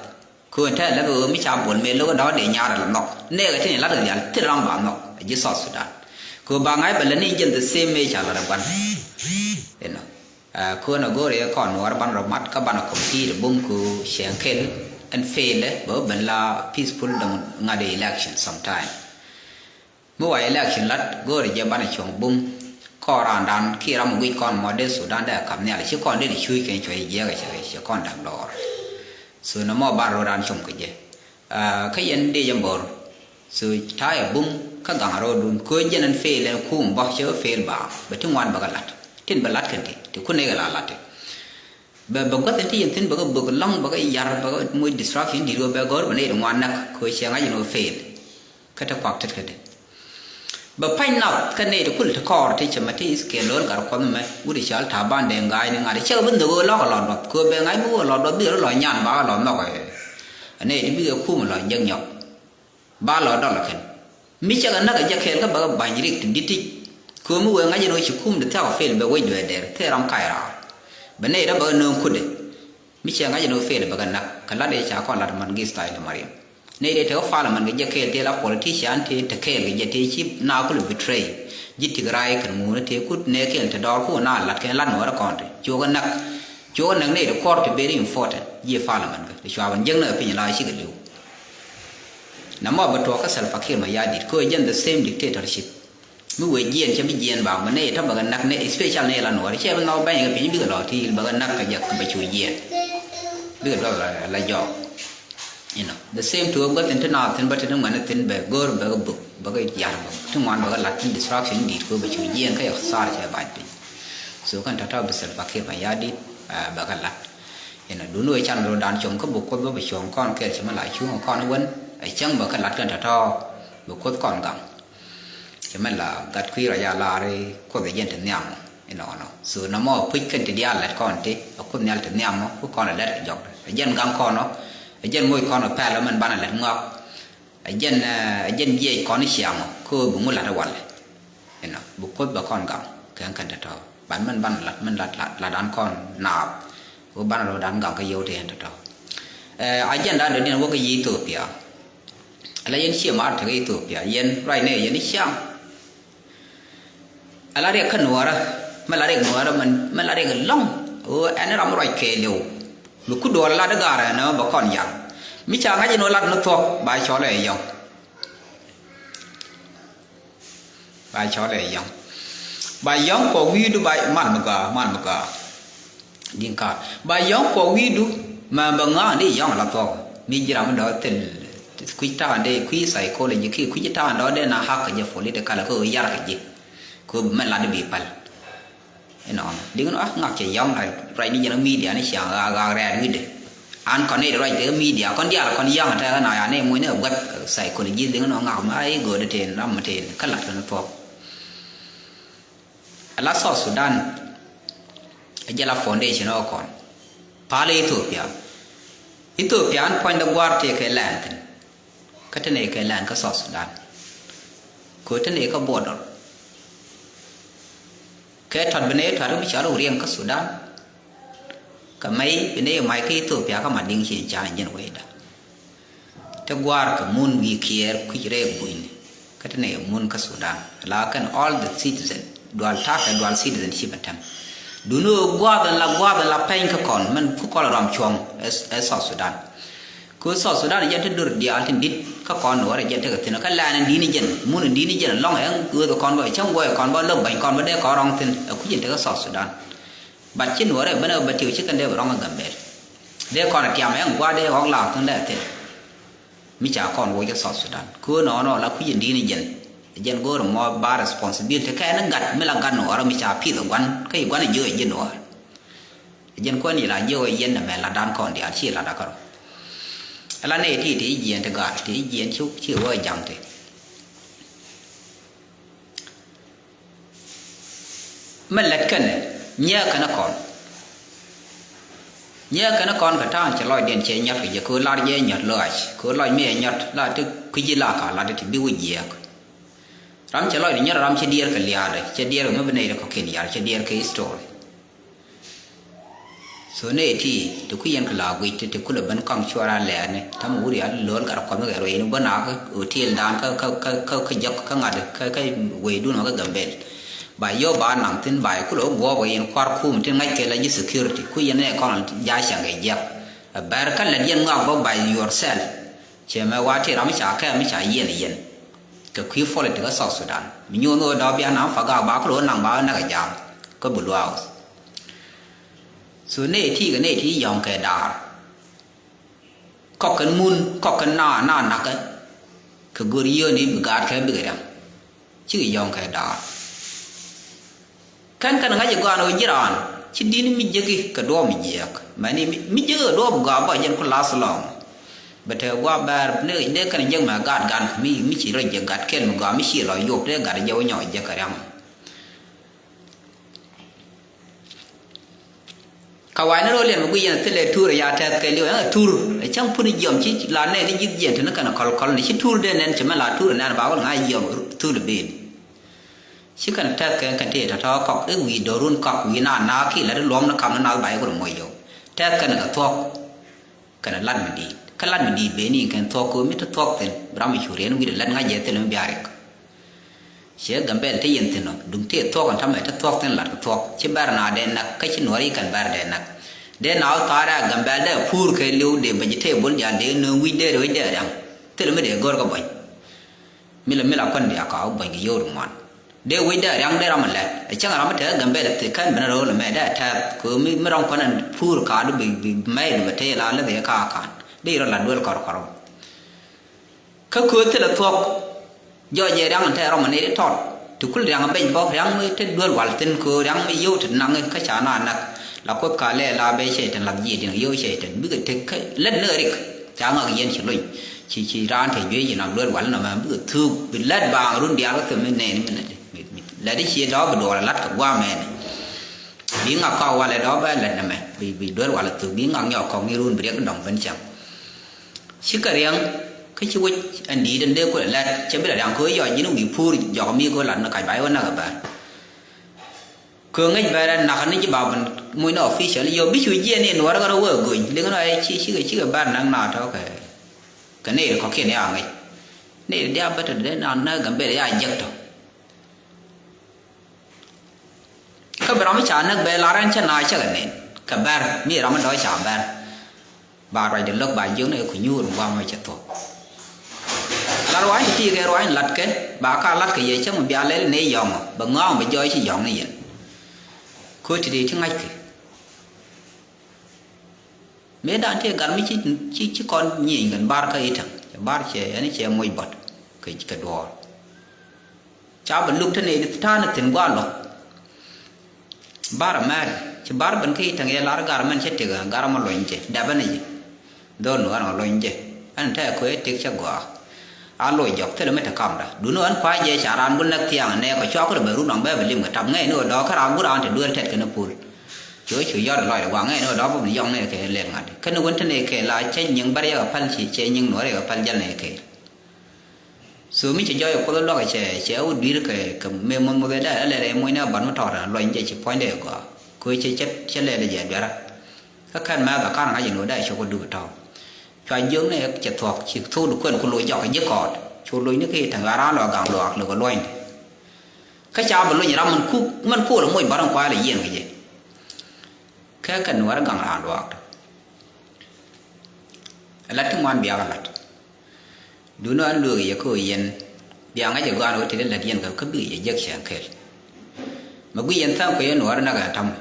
Köön tɛn lät ɣöö mi ca bol mëë lo̱k in dɔ̱k dee nyaar ala nhɔk nɛɛkɛ tin in lat in diaal thil ram ba nhɔk a ji̱ South Sudan. Köö ba ŋa̱c bɛ lät ni jɛn the same mëë ca lat a gua̱n. Inɔ köön a go̱o̱r yɛ kɔn nuɔɔr ban rɔ mat kä ban a compete bum köö cɛ kel ɛn fail bɛ wä ben la peaceful däm ŋa̱t election sometime. Mi wa election lat go̱o̱ri jɛ banɛ cuɔ̱ŋ bum. Kɔɔr raandan ki ram guic kɔn mɔ dee Sudan dee kam nhial ci kɔn dee ni cuuc kɛn cuɔ̱c jiɛɛk cɛ cɛ kɔn da̱ŋ lɔɔr. So nɔmɔ ban ro̱o̱dan com kɛ jɛ. Kä yɛn dee jɛ mbor. So ta̱a̱ yɛ bum kä gaŋ ro̱o̱dun köö jɛn ɛn fail ɛn kum bä cɛ fail ba bɛ ti ŋuan bä kɛ lat tin bɛ lat kɛn ti ti kun nɛy kɛ la lat ti. Bɛ bɛ gua̱th in ti yɛn thi̱n bɛ kɛ bök lɔ̱ŋ bɛ kɛ yar bɛ kɛ moc distraction di̱t ɣöö bɛ gɔ̱r bɛ nɛy ti ŋuan näk kɛ ɣöö ciɛ ŋa̱c in ɣöö fail. Kä te kuak tet kädi bɛ pa̱ny nath kä nɛy ti kul ti kɔɔr ti cɛ mɛ ti kɛ lo̱l gat kuɔth mɛ wut i̱ cɔal ta̱a̱ ban dee ŋa̱a̱c ni ŋa̱t i̱ cɛ kɛ bi nhök ɣöö lɔ̱k ɛ lɔ duɔth kɛ ɣöö bɛ ŋa̱c mi ɣöö lɔ duɔth bi rɔ lɔ nyan ba ɣä lɔ nhɔk ɛ nɛy ti bikɛ kum lɔ jiäk nyɔk. Ba lɔ dɔl kɛn mi cɛ kɛ näk ɛ jɛ kɛɛl kä bɛ kɛ ba̱ny rik ti di̱t ti. Köömi wee ŋa̱c ɛn ɣöö ci kum ti thiak ɔ fail bɛ wec dueer dɛr thil ram kac raar. Bɛ nɛy rɔ bɛ kɛ nööŋ kutdɛ mi cɛ ŋa̱c ɛn ɣöö fail bɛ kɛ näk kɛ lat ëë ca kɔn lat man gi̱th tha̱a̱c lɛ mariam. Nɛy rɛ te kä parliament kɛ jɛ kɛɛl tëë la politician tëë te kɛɛl kɛ jɛ tëë ci na kulɛ betray. Ji̱ tik raay kɛn ŋuuni tëë kut nɛɛ kɛɛl te dɔɔr ku na lat kɛn lat nuɔɔrɛ kɔn te cuɔkɛ näk. Cuɔkɛ näk nɛy te kɔr te very important jiɛ parliament kɛ te cuaban jiäknɛ kɛ piny la cikɛ li̱w. Namɔ bɛ tuɔɔk kä Salva Kiir Mayardit kɛ ɣöö jɛn the same dictatorship. Mi wee jiɛɛn cɛ bi jiɛɛn ba mɛ nɛy tɔ bɛ kɛ näk nɛ especial nɛy la nuɔɔri cɛ bi nhɔk bɛny kɛ piny bikɛ lɔ ti̱i̱l bɛ kɛ näk kɛ jɛ bɛ cu jiɛɛn. Bikɛ duɔth la jɔɔk. You know the same to bä thin ti naath thin bä ti ni ŋuɛn thin bɛ go̱o̱r bɛ kɛ bök bɛ kɛ yar bä ti ŋuan bɛ kɛ lat thin distraction di̱i̱t kɛ bɛ cu jiɛɛn kä yɛ khasara cɛ bac piny. So kɛn tɔ̱tɔ̱ bi Salva Kiir Mayardit bɛ kɛ lat. Inɔ duni wee can rot dan com kä bi kuoth bä bi cuɔ̱ŋ kɔn kɛɛl ci mi la cuŋ kɔn wän. Ɛ cäŋ bä kä lat kɛn tɔ̱tɔ̱ bi kuoth kɔn gaŋ. Ci mi la gat kui̱ rɔ ya laari kuoth ɛ jɛn ti nhiam mɔ inɔnɔ. So nɔmɔ puc kɛn ti diaal lɛt kɔn ti ɛ kuoth nhial ti nhiam mɔ ku kɔn ɛ lɛt kɛ jɔk ɛ jɛn gaŋ kɔn ɔ. Ɛ jɛn moc kɔn ɔ pɛl ɔ mɛn banɛ lɛt ŋɔak. Ɛ jɛn ɛ jɛn jiɛc kɔn i̱ ciaŋ ɔ kä bi ŋu lat i̱ walɛ. Inɔ bi kuoth bɛ kɔn gaŋ kɛn kɛn tɔ̱tɔ̱ ban mɛn ban lat mɛn lat lat lat dan kɔn naath. Wä ban rɔ dan gaŋ kä yio̱w ti ɛn tɔ̱tɔ̱. Ɛ ajɛn dan dɔ̱diɛn wä kä yi Ethiopia. Ala yɛn ciɛ mar tekɛ Ethiopia yɛn ruac nɛ yɛn i̱ ciaŋ. Ala riɛk kä nuɔɔrä mɛ la riɛk nuɔɔrä mɛ la riɛk lɔ̱ŋ. Ɣöö ɛn ram ruac kɛɛliw. Mi ku duɔl lat i̱ gaarɛ nɛ bɛ kɔn yar mi ca ŋa̱c in ɣöö lat ni thuɔ̱k ba cɔl ɛ yɔ̱ŋ. Ba cɔl ɛ yɔ̱ŋ. Ba yɔ̱ŋ kɔ wi̱i̱du ba mal mi gɔaa mal mi gɔaa. Di̱ŋ kaar ba yɔ̱ŋ kɔ wi̱i̱du ma bɛ ŋa̱a̱ŋ di yɔ̱ŋ la thuɔ̱k mi ji̱ ram mi dɔ̱ thil. kui̱ ta̱a̱ dee kui̱ psychology kiɛ kui̱ ta̱a̱ dɔ̱ dee na ha̱k kɛ jɛ political kɛ ɣöö yar kɛ ji̱. Kɛ ɣöö bi mɛ lat bi päl. Inɔnɔ. Di̱k ni, ah, ŋak cɛ yɔ̱ŋ na ruac ni jɛn media ni ciaŋ ɣaak ɣaak rɛɛt wi̱cdɛ. An kɔn ni ruac te media kɔn diaal kɔn yɔ̱ŋ te na ya ni muc ni gua̱th psychology di̱k ni ŋak ma i̱ göödɛ ten ram ma ten kä lat kɛn thuɔ̱k. Ala South Sudan. Ɛ jɛ la foundation ɔ kɔn. Pal Ethiopia. Ethiopia an puɔ̱nydɛ gua̱a̱r tëë kɛ lɛn thi̱n. Kä te nɛy kɛ lɛn kä South Sudan. Kɛ te nɛy kä border. Kɛ tɔt bi nɛy tɔt bi cɔl riɛŋ kä Sudan. Kɛ mɛy bi nɛy mac kä Ethiopia kä ma diŋ ci can jɛn wecda. Te gua̱a̱r kɛ mun wi̱i̱ kiɛɛr kui̱c rɛy bunyni. Kä te nɛy mun kä Sudan. La kɛn all the citizen. Dual ta̱a̱ kɛ dual citizenship ɛ tɛm. Duni ɣöö gua̱a̱th ɛn la gua̱a̱th ɛn la pɛny kä kɔn mɛn kä kɔl rɔm cuɔ̱ŋ ɛ, ɛ South Sudan. Kɛ South Sudan jɛn ti dor diaal tin di̱t kä kɔn nuɔɔrɛ jɛn tekɛ thi̱n kä lɛn in di̱t ni jɛn mun in di̱t ni jɛn lɔŋ ɛn ɣööth kɔn bä cäŋ guɔy kɔn bä lo̱k bäny kɔn bä dee kɔn rɔŋ thi̱n ɛ kui̱c in tekɛ South Sudan. But ci nuɔɔrɛ ben ɛ bä tiw ci kɛn dee bä rɔŋ ɛ Gambel. Dee kɔn ɛ tiam ɛn gua̱a̱r dee ɣɔk laak thi̱n dee thi̱n. Mi ca kɔn woc kä South Sudan kɛ ɣöö nɔɔnɔ la kui̱c in di̱t ni jɛn. Jɛn go̱o̱r mɔ ba responsibility kɛn gat mi la gat nuɔɔrä mi ca pith ɛ gua̱n kä i̱ gua̱n ɛ jiök ɛ ji̱ nuɔɔr. Jɛn kuäär ni la jiök ɛ yɛn nɛmɛ la dan kɔn diaal ci la dakɔr. Ala nɛy ti ti jiɛn ti gaar ti jiɛn ci ci wä jaŋ ti. Mɛ lät kɛnɛ nyɛ kɛnɛ kɔn. Nyɛ kɛnɛ kɔn kɛ ta̱a̱ŋ cɛ lɔcdiɛn cɛ nyɔt kɛ jɛ kɛ lar jɛ nyɔt lɔac kɛ lɔc mi ɛ nyɔt la ti kui̱ci la ka la ti ti bi wä jiɛɛk. Ram cɛ lɔcdi nyɔt ram cɛ diɛɛr kɛ liaadɛ cɛ diɛɛr kɛ mi bi nɛy ti kɔ̱kiɛn yar cɛ diɛɛr kɛ history. So nɛ ti ti ku yɛn kɛ la guic ti ti kulɛ ben kaŋ cuɔra lɛɛni ta̱mɛ wuri al lo̱l gat kɔn kɛ ruɛy ni bä nak hotel dan kä kä kä kä kä jɔk kä ŋa̱t kä kä wecdun kä Gambel. Ba yɔ ba naŋ thin ba kulɛ wä guɔ̱ɔ̱p kɛ yɛn kuar kum tin ŋa̱c kɛ la ji̱ security ku yɛn nɛ kɔn ja caŋ kɛ jiɛk. Bɛr kä lɛt yɛn ŋɔak bä by yourself. Cɛ mɛ wa ti ram ca kɛ mi ca yɛn yɛn. Kɛ kui̱ politics kä South Sudan mi nyuɔn wä dɔ̱ bia naŋ fa gak ba kulɛ wä naŋ ba wä nak a jam kä Blue House. So nɛ ti kɛ nɛ ti yɔ̱ŋ kɛ daar. Kɔk kɛn mun kɔk kɛn na na nakä. Kɛ gör yio̱ni bi gaat kɛ bikɛ riaŋ. Cikɛ yɔ̱ŋ kɛ daar. Kɛn kɛn ŋa̱c ɛ gɔaan ɣöö ji̱ raan ci di̱t mi jiäki kɛ duɔ̱ɔ̱p mi jiääk. Mɛni mi, mi jiäki kɛ duɔ̱ɔ̱p gɔaa bä jɛn ku lath lɔ̱ŋ. Bɛ te gua̱a̱ bɛɛr ni dee kɛn jiäk mɛ gaat gan mi, mi ci rɔ jiäk gat kɛl mi gɔaa mi ci lɔ yop dee gat jɛ wä nyɔk jiäk kɛ riaŋ. Ka wa̱i̱ ni ro̱l yɛn mi guic yɛn thilɛ tur ya tɛth kɛ liw ɛn a tur. Ɛ cäŋ puni jiɔm ci la nɛ ni ji̱th jiɛn te ni kɛn kɔl kɔl ni ci tur dee nɛn ci mɛ la tur nɛn ba wä ŋa̱c jiɔm thul ben. Ci kɛn tɛth kɛ kɛn ti tɔ̱tɔ̱ kɔk i̱ wi̱i̱ do̱run kɔk wi̱i̱ na na ki lɛ ti luɔm ni kam ni na ba i̱ kul muɔc yɔw. Tɛth kɛn kɛ thuɔ̱k. Kɛn lat mi di̱i̱t kä lat mi di̱i̱t ben i̱ kɛn thuɔ̱k kɛ mi ti thuɔ̱k thin bi ram mi cu riɛn wi̱i̱ lɛ lat ŋa̱c jɛ thil mi bia rik. Ciɛ Gambɛl te yɛn thi̱n ɔ duŋ tëë thuɔ̱k ɛn ta̱mɛ te thuɔ̱k thi̱n lat kɛ thuɔ̱k ci bɛr na dee nak kä ci nuɔ̱ɔ̱r yi kɛn bɛr dee nak. Dee na wä thaar ɛ Gambɛl dee puur kɛ li̱w dee vegetable diaal dee nööŋ wi̱c dee rɛ wi̱c dee riaŋ. Thil mi dee go̱r kä buɔ̱ny. Mi la mi la kuän bia ka wä buɔ̱ny kɛ yio̱w ri ŋuan. Dee wi̱c dee riaŋ dee ram ɛ lɛt ɛ cäŋ ram mi te Gambɛl thik kɛn ben rööl ɛmɛ dee tɛth kɛ mi mi rɔ̱ŋ kuän ɛn puur ka du bi bi mɛy du bɛ tëë la leth yɛ ka kan dee rɔ la duel kɔr kɔr. Kä kööth thilɛ thuɔ̱k. Jɔɔc jɛ riaŋ tɛɛr rɔmɔ ni tɔt ti kul riaŋ beny bɔk riaŋ mi te duel wal thin köö riaŋ mi yio̱w ti naŋ kä ca na nak. La kuoth ka lɛ la bɛ cɛ tɛn lath jiɛ diɛn yio̱w cɛ tɛn bikɛ tek kä lät ni rik. Ca ŋak yɛn ci lony ci ci raan te juey ci nak duel wal nɔmɛ bikɛ thuk bi lät baaŋ run diaal kä thim mi nɛɛni mi lät. Lät i̱ ciɛ dɔɔ bi duɔl lat kɛ guamɛni. Bi ŋak kɔk walɛ dɔɔ bɛ lät nɛmɛ bi bi duel wal thuk bi ŋak nyɔk kɔk ni run bi riɛk dɔŋ ben cɛŋ. Cikɛ riɛŋ kä ci wec ɛn di̱i̱t ɛn dee kulɛ lɛt cɛ bi lɛ riaŋ kɛ ɣöö yɔc ji̱n wi̱i̱ puur jɔk mi kɛ ɣöö lat ni kac ba i̱ wä nak ɛ bär. Kɛ ɣöö ŋäc bär ɛn nak ni ji̱ ba ben muc ni official yɔ bi cu jiɛɛn ni nuɔɔr kɛ rɔ wee go̱ny liŋ ni ɛ ci cikɛ cikɛ bär nak na tɔ̱ kɛ kɛ ni ri kɔ̱kiɛn ya ŋäc ni ri diaal bä tɔ dee na näk Gambɛl ya jek tɔ. Kä bi ram mi ca näk bɛ lar ɛn cä na cä kɛ nen kɛ bɛr mi ram mi dɔ̱ ca bɛr. Ba ruacdɛ lo̱k ba jiök ni kɛ ku nyuur in guam mi cɛ thuɔ̱k. Lar ruac ti ti kɛ ruac in lat kɛ ba ka lat kɛ yɛ cäŋ mi bia lɛl ni yɔ̱ŋɔ bɛ ŋɔ̱a̱ŋ bɛ jɔɔc ci yɔ̱ŋ ni yɛn. Ko̱ ti ti ti ŋa̱c kɛ. Mëë dan tëë gat mi ci ci ci kɔn nyieny kɛn bar kä i̱ täŋ cɛ Bar cɛ ɛn cɛ moc bɔt kɛ, kɛ duɔɔr. Ca bɛ luk te nɛy ti ta̱a̱n thi̱n gua̱a̱ lɔ. Bar a mɛr ci bar ben kä i̱ täŋ yɛ lar gar mɛn cä tëk gar mɔ lony jɛ dɛpɛ ni jɛ. Dhol ni ɣän ɣä lony jɛ ɛn tɛɛ köö i̱ tëk cä gɔaa. A loc jɔk thilɛ mi te kamda duni ɣän kua̱c jɛ ca raan gul näk thiaŋ nɛɛkɔ cuakɔ rɛ ben run ɔŋ bɛ bi lim kɛ tap ŋɛɛni ɣä dɔɔk kä raan gul raan te duel tɛt kɛn pul. Cu cu yɔt lɔcdɛ gua̱a̱ŋ ɛ ni ɣä dɔ̱p ni yɔŋ ni kɛ lɛl ŋa̱t kɛn ni wun te ni kɛ la cɛ nyiŋ bär yɛ kɛ päl ci cɛ nyiŋ nuɔ̱ɔ̱r yɛ kɛ päl jäl ni kɛ. So mi cɛ jɔɔc ɛ kuoth luɔk cɛ cɛ wä dui̱r kɛ kɛ mëë muth muth ɛ dee ɛ lɛl ɛ muc ni ɛ bän mi tɔɔr ɛ luɔny jɛ ci puɔ̱nydɛ ɛ gɔaa. Kö cɛ cɛ cɛ lɛl ɛ jɛ duɛrä. Kä kɛn mɛth ɛ ka̱n ŋa̱c in wä dee cɛ wä duk ɛ tɔ̱. Cua jiök ni cɛ thuɔ̱k ci thok di kuɛn ku loc jɔk ji̱ kɔɔt cu loc ni ki täŋ ɣa̱r an lɔ gaŋ luaak lök ɛ luɔ̱nyni. Kä ca bi luny ram min kuk min kool ɛ moc bärä kuay lɛ yiɛn kɛ jɛ. Kɛ kɛ nuɔɔr gaŋ raan luaak tɔ. Ɛ lat ti ŋuan biak ɛ lat. Duni an lueek yɛ kä ɣöö yɛn bia ŋa̱c ɛ gɔaan ɣöö ti di lät yɛn kɛ kä bikɛ jɛ jek cɛɛŋ kɛl. Mɛ guic yɛn tha̱a̱ŋ kuɛ yɛn nuɔɔr näk ɛ ta̱mɔ.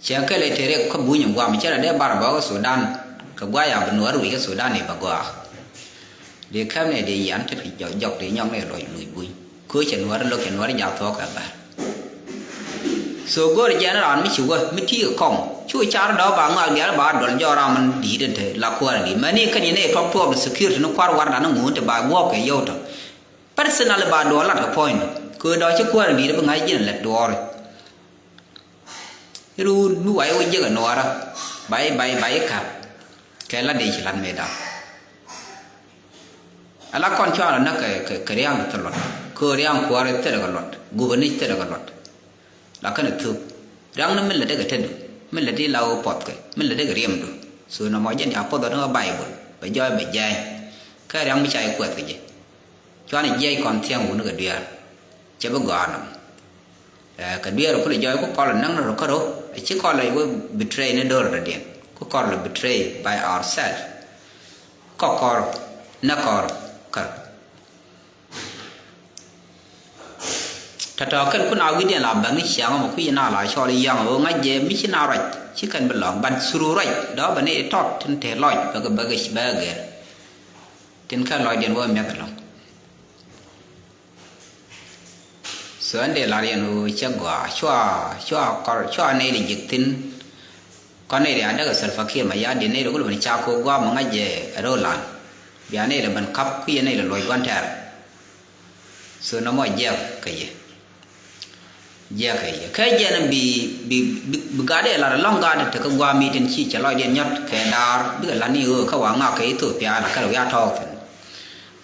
Cɛ kɛl ɛ tëë riɛk kä buny in guam cɛ rɔ dee bar bä kä Sudan. Kɛ gua̱a̱c a bi nuɔɔr wi̱i̱ kä Sudan i̱ bɛ gɔaa. Dee kɛm nɛ dee yian te jɔk jɔk dee nyɔk nɛ lɔc luc buny. Köö cɛ nuɔɔr lo̱k cɛ nuɔɔr jaak thuɔɔk kɛ bär. So go̱o̱r jɛn raan mi ci wä mi ti̱i̱ kɛ kɔm cu car dɔ̱k ba ŋɔak diaal ba duɔl jɔɔk ram in di̱i̱t in te la kuäär in di̱i̱t mɛni kɛn yɛn ɛ tuɔp tuɔɔp security ni kua̱r wardan in ŋuun te ba guɔ̱ɔ̱p kɛ yɔw tɔ. Personally ba duɔl lat kɛ puɔ̱ny ni köö dɔ̱k ci kuäär in di̱i̱t bi ŋa̱c ji̱n lɛt duɔɔri. Run mi wac wä jiäk ɛ nuɔɔrä ba i̱ ba i̱ ba i̱ ka̱p. Kɛ la dee ci lat mëë da̱ŋ. Ala kɔn cuarɛ näk kɛ kɛ kɛ ria̱ŋ thil luɔt köö ria̱ŋ kuäärɛ thilɛ kɛ luɔt gupä ni thilɛ kɛ luɔt. La kɛn ɛ thuk ria̱ŋ ni min lɛ dee kɛ tetdu min lɛ dee la wä puɔth kɛ min lɛ dee kɛ riɛmdu. So nɔmɔ jɛn ca puɔth ɔ ni wä Baibol bɛ jɔɔc bɛ jɛɛny. Kɛ ria̱ŋ mi ca i̱ kuɛth kɛ jɛ. Cuanɛ jiɛc kɔn thia̱ŋ wuni kɛ dueer. Cɛ bi gɔaa nɔm. Ɛ, kɛ dueer kulɛ jɔɔc ku kɔl näŋ ni rɔ kärɔ. Ɛ ci kɔl ɛ wee betray ni do̱r dɔ̱diɛn. Ku kɔl ɛ betray by ourselves. Kɔk kɔr nɛ kɔr kär. Tɔ̱tɔ̱ kɛn kun a wi̱diɛn la bäŋ ni ciaŋ mɔ kui̱ na la cɔl yaŋ ɣöö ŋa̱c jɛ mi ci na ruac ci kɛn bi lɔ̱ŋ ban through ruac dɔ̱ bɛ ni tɔt tin te lɔc bɛ kɛ bɛ kɛ bɛ kɛ gɛr. Tin kɛn lɔcdiɛn wä mi̱eth ɛlɔ̱ŋ. So ɛn dee lar yɛn ɣöö cä gɔaa cua cua kɔr cua nɛy ti ji̱k thi̱n. Kɔn nɛy ti a däk ɛ Salva Kiir Mayardit nɛy ti kulɛ ben cak kɛ gɔaa mɛ ŋa̱c jɛ ɛ ro̱o̱lan. Bia nɛy ti ben ka̱p kui̱ yɛn nɛy ti luɔc gua̱n tɛɛr. So nɔmɔ jiɛk kɛ yɛ. Jiɛk kɛ yɛ kɛ jiɛn bi bi bi bi gat dee lar ɛlɔ̱ŋ gat tekɛ gua̱a̱ mi̱i̱tin ci cɛ lɔcdiɛn nyɔ̱t kɛ daar bikɛ la̱t ni ɣöö kä wa ŋak kɛ Ethiopia la kɛl wiaa tɔɔk thi̱n.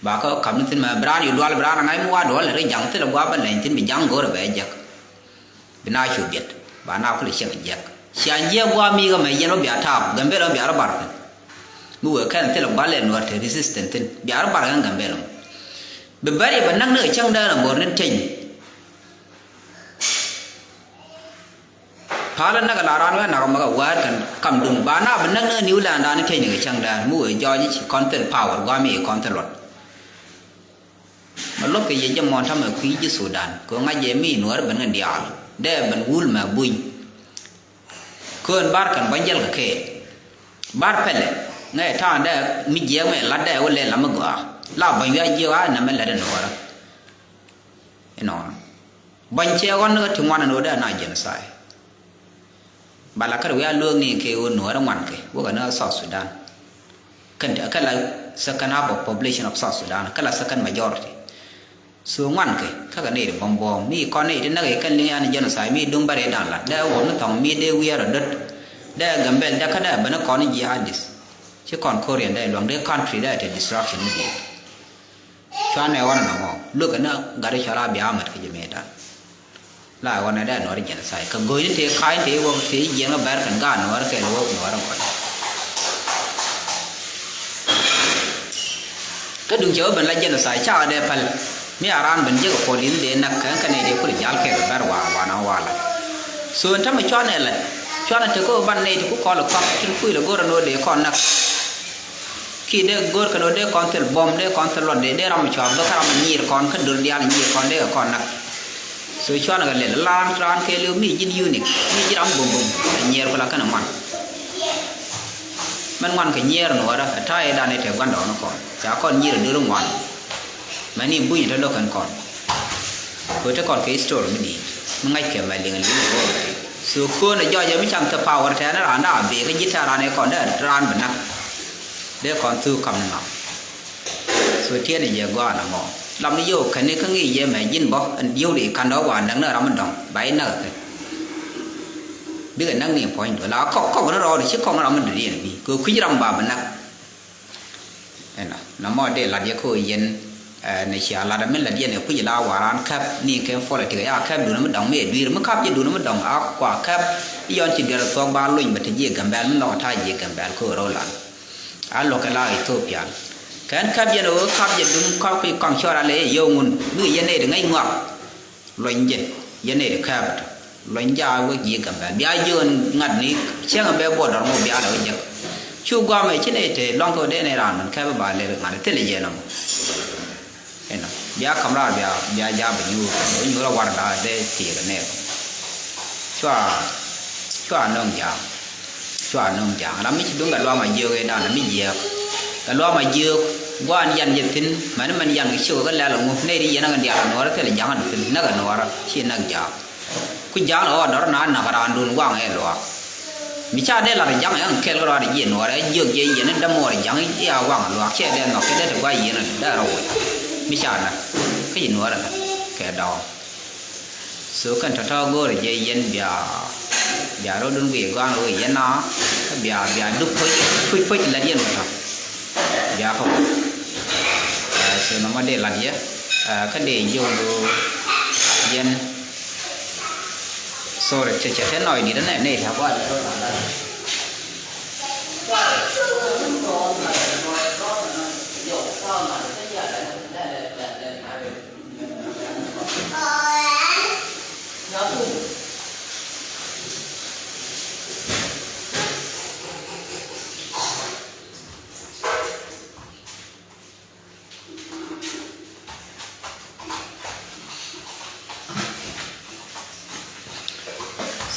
Ba kä ka̱m ni thi̱n mɛ bi raan yu dual bi raan a ŋa̱c mi wa duɔl ri ja̱ŋ thilɛ gua̱a̱ bä lɛny thi̱n bi ja̱ŋ go̱o̱rɛ bɛ jiɛk. Bi na cu biɛt ba na kulɛ ciɛk jiɛk. Ciaŋ jiɛk gua̱a̱ mi̱i̱kä mɛ yɛn wä bia taap Gambɛl wä bia rɔ bar thi̱n. Mi wëë kɛn thilɛ gua̱a̱ lɛ nuɔr te resistant thi̱n bia rɔ bar kɛn Gambɛl wä. Bi bɛr yɛ bɛ näk ni kɛ cäŋ däär ɛ bor ni teny. Palä näk a la raan wee nak a mäk a wäär kɛn kam dun ba na bi näk ni a New Land an teny ni kɛ cäŋ däär mi wëë jɔɔc ci kɔn thil power gua̱a̱ mi kɔn thil luɔt. Mɛ luɔth kɛ yɛ jɛ mɔn tamɛ kui̱ ji̱ Sudan kɛ ŋa̱c jɛ mi nuɔ̱ɔ̱r ben kɛn diaal dee ben wul mɛ buny. Köön bar kɛn bä jäl kɛ kɛɛl bar pɛlɛ ŋɛ ta̱a̱n dee mi jiɛɛk mɛ lat dee wä lɛ lam mi gɔaa la bäny wiac jiɛɛk a nɛmɛ lɛt in nuɔɔrä. Inɔnɔ bäny cɛ ɣɔn ni ɣä ti ŋuan in ɣä dee na genocide. Bala kärɛ wi̱i̱ a lueekni kɛ ɣöö nuɔ̱ɔ̱rä ŋuankɛ wäkɛ ni South Sudan. Kɛn kɛ la second half of population of South Sudan kɛ la second majority. So ŋuankɛ kä kɛ nɛy ti buɔ̱m buɔ̱ɔ̱m mi kɔn nɛy ti näk kɛn liŋ yan genocide mi duŋ bä rɛy dan lat dee wuɔ̱m ni thɔŋ mi dee wiɛɛr a döt. Dee Gambɛl dee kä dee ben ni kɔn jihadis. Ci kɔn Korean dee luaŋ dee country dee te destruction mi di̱i̱t. Cuanɛ ɣɔn ɛnɔ mɔ luekä ni gat i̱ cɔl a bia mät kä jɛ mëëdan. La ɣɔn ɛ dee nuɔr genocide kɛ go̱o̱cni tëë ka̱ny tëë wä tëë jiɛn kä bɛr kɛn gaat nuɔr kɛɛl wä nuɔr ɛ gɔny. Kä duŋ cɛ wä ben la genocide cakɛ dee päl mi a raan ben jek ɛ puɔl in dee näk kɛn kɛn ɛ dee kul jal kɛɛl bɛr wa wa na wa la. So ɛn tämɛ cuanɛ lɛ cuanɛ te kä wä ban nɛy ti ku kɔl ɛ kɔk tin kui̱ lɛ go̱r ɛn wä dee kɔn näk. Ki dee go̱o̱r kɛn ɣöö dee kɔn thil buɔ̱m dee kɔn thil luɔt dee dee ram cua bä kä ram nyiir kɔn kä döl diaal nyiir kɔn dee kɛ kɔn näk. So cuanɛ kɛ lɛl laan raan kɛɛliw mi ji̱n unique mi ji̱ ram bumbum ɛ nyiɛɛr ku la kɛn ɛ ŋuan. Mɛn ŋuan kɛ nyiɛɛr nuɔɔrä ɛ ta̱a̱ ëëdan ëë te gua̱ndɔɔŋni kɔn. Ca kɔn nyiɛɛr ɛ duer ŋuan. Mɛn i̱ buny ɛ te lo̱k kɛn kɔn. Kɛ ɣöö te kɔn kɛ history mi di̱i̱t mi ŋa̱ckɛ mɛ liŋ liŋ ɛ ɣöö. So köönɛ jɔɔcɛ mi cam te power tɛɛni raan da̱a̱ bee kä ji̱ tɛ̈r raan ëë kɔn dee raan bi näk. Dee kɔn thuk kam ni ŋa̱k. So tiɛɛni jɛ gɔaa na mɔ. Lam ni yio̱w kɛn ni kä ŋi̱i̱c jɛ mɛ ji̱n bä ɛn yio̱w di ka̱n dɔ̱ wa näk ni ram mi dɔ̱ŋ ba i̱ näk kɛ. Bikɛ näk ni puɔ̱nydu la kɔk kɔk ni rɔɔd ci kɔk ni ram mi dɔ̱diɛn bi kɛ kui̱c ram ba bi näk. Ɛnɔ na mɔ dee lat yɛ kä yɛn. Ni cia lat mi lat yɛn ɛ kui̱c la waran käp ni kɛ politik ya käp duni mi dɔ̱ŋ mi ɛ dui̱r mi kap ji̱ duni mi dɔ̱ŋ a kua käp. I̱ yɔn ci duer thuɔk ba lony bɛ te ji̱ Gambɛl mi nhɔk ta̱a̱ ji̱ Gambɛl kä rɔɔd lan. A luɔ̱kɛ la Ethiopia. Kɛn kap yɛn ɣöö kap jɛ duŋ kap kui̱ kɔaŋ cɔɔr a lɛ yɛ yio̱w ŋun bikɛ yɛn nɛy ti ŋäc ŋuak. Luɔny jɛ yɛn nɛy ti kap tɔ luɔny jɛ a wä ji̱ Gambɛl bia jiök ɛn ŋa̱t ni cäŋ ɛ bɛ border ŋu bia lɛ wä jek. Cu guamɛ ci nɛy te luaŋ kɛ wä dee nɛy raan mɛn kap ba lɛ ŋa̱t thilɛ jɛ nɔmɔ. Inɔ bia kam raar bia bia ja̱a̱m bɛ nyuur bɛ nyuur a war da̱a̱ dee tiɛɛk ɛ nɛɛk. Cua cua nöŋ ja̱a̱m. Cua nöŋ ja̱a̱m ram mi ci duŋ kɛ luaam a jiök ëëdan mi jiääk. Kɛ luaam a jiök gua̱a̱n yan jɛ thi̱n mɛn mɛn yan kɛ ciök kä lɛl ŋu nɛy ri yɛn a kɛ diaal a nuɔɔrä thilɛ ja̱a̱ŋ a thi̱n näk a nuɔɔrä ci näk ja̱a̱m. Ku ja̱a̱ŋ ɛ ɣɔɔdɔr na näk raan duun waŋ ɛ luaak. Mi ca dee lat ja̱ŋ ɛn kɛl kɛ rɔɔdɛ jiɛ nuɔɔrɛ jiök jɛ yɛn in dämuɔɔr ja̱ŋ i̱ a waŋ luaak cɛ dee nhɔk kɛ dee ti guay yɛn in dee rɔ wec. Mi ca nä kä ji̱ nuɔɔrɛ kɛ dɔɔŋ. So kɛn tɔ̱tɔ̱ go̱o̱rɛ jɛ yɛn bia bia rɔɔdun guiy gɔaan wee yɛn na kä bia bia duk puc puc puc lat yɛn wä tɔ̱. Bia kɔk. So nɔmɔ dee lat yɛ kä dee jiök yɛn. Sorry, cɛ cɛ te nɔɔy di̱t ɛnɛ nɛy tɛ gua̱a̱th.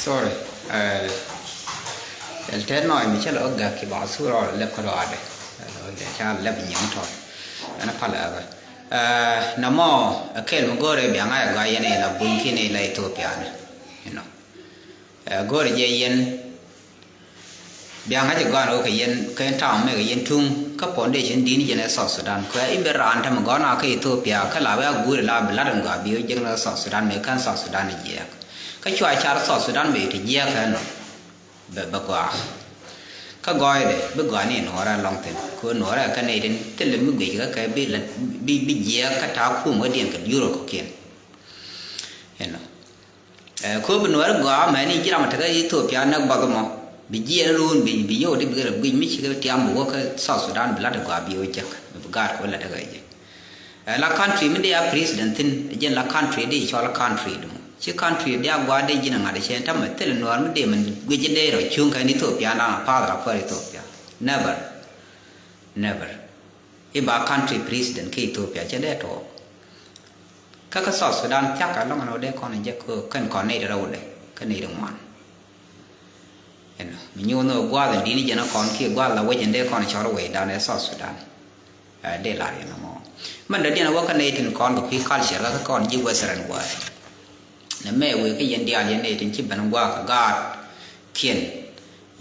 Sorry. Ɛl tɛt nɔɔy mi cä lɛ ɣä gäk ki ba thur ɔ lɛp kä rɔaadɛ. Ɛl ɣä dee ca lɛp nyiŋ tɔt. Ɛn a pal ɛ ɣä. Nɔmɔ ɛ kɛl mi go̱o̱rɛ bia ŋa̱c ɛ gɔaa yɛn ila buny kiɛn ila Ethiopia ni. Inɔ. Ɛ go̱o̱rɛ jɛ yɛn. Bia ŋa̱c ɛ gɔaa ni wä kɛ yɛn kɛ yɛn ta̱a̱ mɛ kɛ yɛn tuŋ kä foundation di̱n jɛn ɛ South Sudan. Kuɛ i̱ ben raan tämɛ gɔ̱a̱n a kä Ethiopia kä la wee a guuri la bi lat ɛn gɔaa bi wä jek ni South Sudan mɛ kän South Sudan ɛ jiɛɛk. Kä cua car South Sudan mɛ ti jiɛɛk kɛ nɔ bɛ bɛ gɔaa. Kä gɔɔydɛ bi gɔaa ni nuɔɔrɛ lɔŋ thi̱n kɛ nuɔɔrɛ kä nɛy tin thilɛ mi guic kä kɛ bi bi jiɛɛk kä ta̱a̱ kum wä diɛn kɛ Europe kɔkiɛn. Inɔ. Ɛ kööbi nuɔɔri gɔaa mɛni ji̱ ram tekɛ Ethiopia näk bath mɔ bi jiɛɛn ruun bi bi yio̱w ti bi kɛ rɛ guic mi cikɛ tiam bi wä kä South Sudan bi lat gɔaa bi wä jek bi gaat kɛ wä lat kɛ jek. Ɛ la country mi dee a president thin jɛn la country dee cɔl country dum ci country dee a gɔaa dee ji̱n a ŋa̱t cɛ tamɛ thil nuɔɔr mi dee mɛn guic dee rɔ cuŋ kɛ ni Ethiopia na path ra kuäär Ethiopia. Never. Never. I̱ ba country president kä Ethiopia cɛ dee tuɔɔk. Kä kä South Sudan thia̱k ɛlɔ̱ŋ ɛn ɣöö dee kɔn jɛ kän kɔn nɛy ti rɛwdɛ kä nɛy ti ŋuan. Ɛnɔ mi nyuun ɣöö gua̱a̱th in di̱t ni jɛn ɛ kɔn kiɛ gua̱a̱th la wec in dee kɔn cɔr wecdan ɛ South Sudan. Ɛ dee lar yɛn ɛmɔ mɛn dɔ̱diɛn ɛ wä kä nɛy tin kɔn kɛ kui̱ culture kä kɔn ji̱ western world. Nɛ mɛ wëë kä yɛn diaal yɛn nɛy tin ci ben gua̱a̱th kä gaatkiɛn.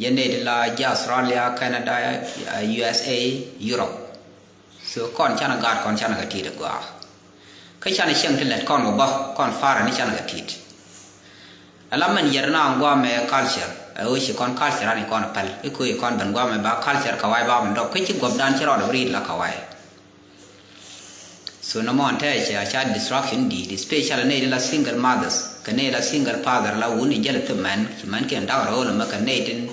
Yɛn nɛy ti la ji̱ Australia, Canada, U S A, Europe. So kɔn canɛ gaat kɔn canɛ kɛ ti̱i̱t ɛ gɔaa. Kä canɛ cieŋ ti lɛt kɔn kɛ bä kɔn parɛ ni canɛ kɛ ti̱i̱t. Ala mɛn yɛr na ŋuamɛ culture ɛ ɣöö ci kɔn culture ani kɔn päl i̱ köö ci kɔn ben ŋuamɛ ba culture kɛ wa̱i̱ ba mɛ dɔk kä ci guɔ̱pdan ci rɔɔdɛ bi ri̱i̱t la kɛ wa̱i̱. So nɔmɔ ɛn tɛɛcɛ a ca destruction di̱i̱t especially nɛy ti la single mothers kɛ nɛy la single father la wun in jäl thil mɛn ci mɛn kiɛn dak rɔɔl ɛmɛ kɛ nɛy tin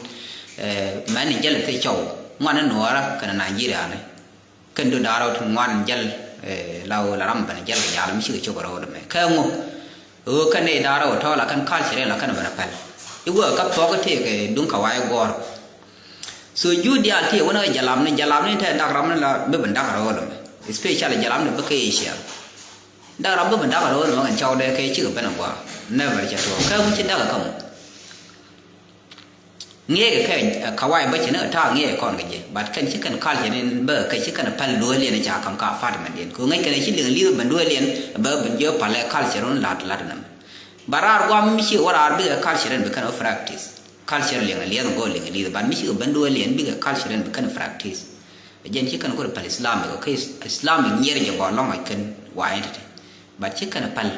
mɛn in jäl thil cɔw ŋuan in nuɔɔrä kɛn Nigeria ni. Kɛn du da̱rä ti ŋuan jäl la ɣöö la ram ben jäl kɛ jal mi cikɛ cop rɔɔl ɛmɛ kɛ ŋu. Ɣöö kɛn nɛy da̱rä ɣöö tɔ̱ la kɛn culture la kɛn ben a pɛl i̱ wee kä thuɔ̱k i̱ tëëkɛ duŋ kɛ wa̱i̱ guɔ̱ɔ̱r. So juu diaal ti wänä kɛ jalamni jalamni te dak ramni la bi ben dak rɔɔl ɛmɛ especially jalamni bi kɛ Asia. Dak ram bi ben dak rɔɔl ɛmɛ kɛn cɔw dee kɛ cikɛ ben a gua̱a̱ never cɛ tuɔɔk kɛ wi̱ci dak ɛ kä mɔ. Ŋiɛc kɛ kɛ, eh, kawai bä ci ni kɛ ta̱a̱ ŋiɛc kɔn kɛ jɛ. But kɛn ci kɛn culture in bä kɛ ci kɛn päl duëëliɛn ca ka̱m ka apartment in. Kɛ ŋäc kɛn ci liŋ li̱th ben duëëliɛn bä ben jiö palɛ culture in lat lat nɛmɛ. But raar guam mi ci wä raar bikɛ culture in bi kɛn wä practice. Culture liŋ liɛth ŋɔ liŋ li̱th. But mi ci kɛ ben duëëliɛn bikɛ culture in bi kɛn practice. Jɛn ci kɛn kɔ päl Islamic, kɛ Is-, Islamic nyier jɛ bɔ lɔŋ kɛn wa entity. But ci kɛn päl.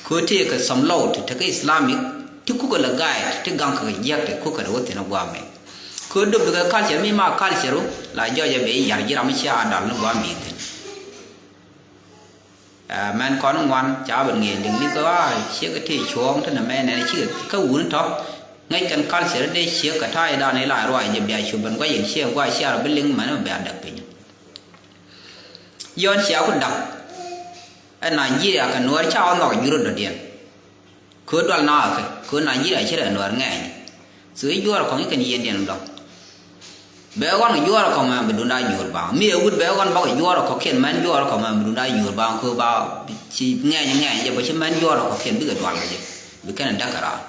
Kɛ tëëkɛ some law ti tekɛ Islamic ti kukɛ lɛ guide ti gaŋ kɛ jiɛk ti kukɛ lɛ wä thi̱n ɛ guam mɛ. Kɛ dop bikɛ culture mi ma culture la jɔɔcɛ bɛ yar ji̱ ram mi cia dal ni guam bi thi̱n. Ɛ, mɛn kɔn ŋuan ca bɛ ŋi̱i̱c liŋ ni kɛ wa ciek ti cuɔ̱ɔ̱ŋ ti nɛ mɛ nɛn cikɛ kä wuni tɔ̱. Ŋäc kɛn culture dee ciek kɛ ta̱a̱ i̱ dan i̱ la ruac jɛ bia cu ben guac in ciek guac ciar bi liŋ mɛn bia däk piny. Yɔn cia ku da̱k. Ɛ Nigeria kɛ nuɔɔr ca ɣɔn nhɔk jurä dɔ̱diɛn. Kɛ dual na kɛ kɛ Nigeria ci rɛ nuɔɔr ŋɛɛny. So i̱ juɔɔr kɔŋ i̱ kɛn yiëndiɛn blɔk. Bɛ ɣɔn kɛ juɔɔr kɔŋ mɛn bi dunda juur baŋ. Mi ɛ wut bɛ ɣɔn bakɛ juɔɔr kɔkiɛn mɛn juɔɔr kɔŋ mɛn bi dunda juur baŋ kɛ ba ci ŋɛɛny ŋɛɛny jɛ bɛ ci mɛn juɔɔr kɔkiɛn bikɛ dual kɛ jɛ. Bi kɛn ɛ däk kɛ raar.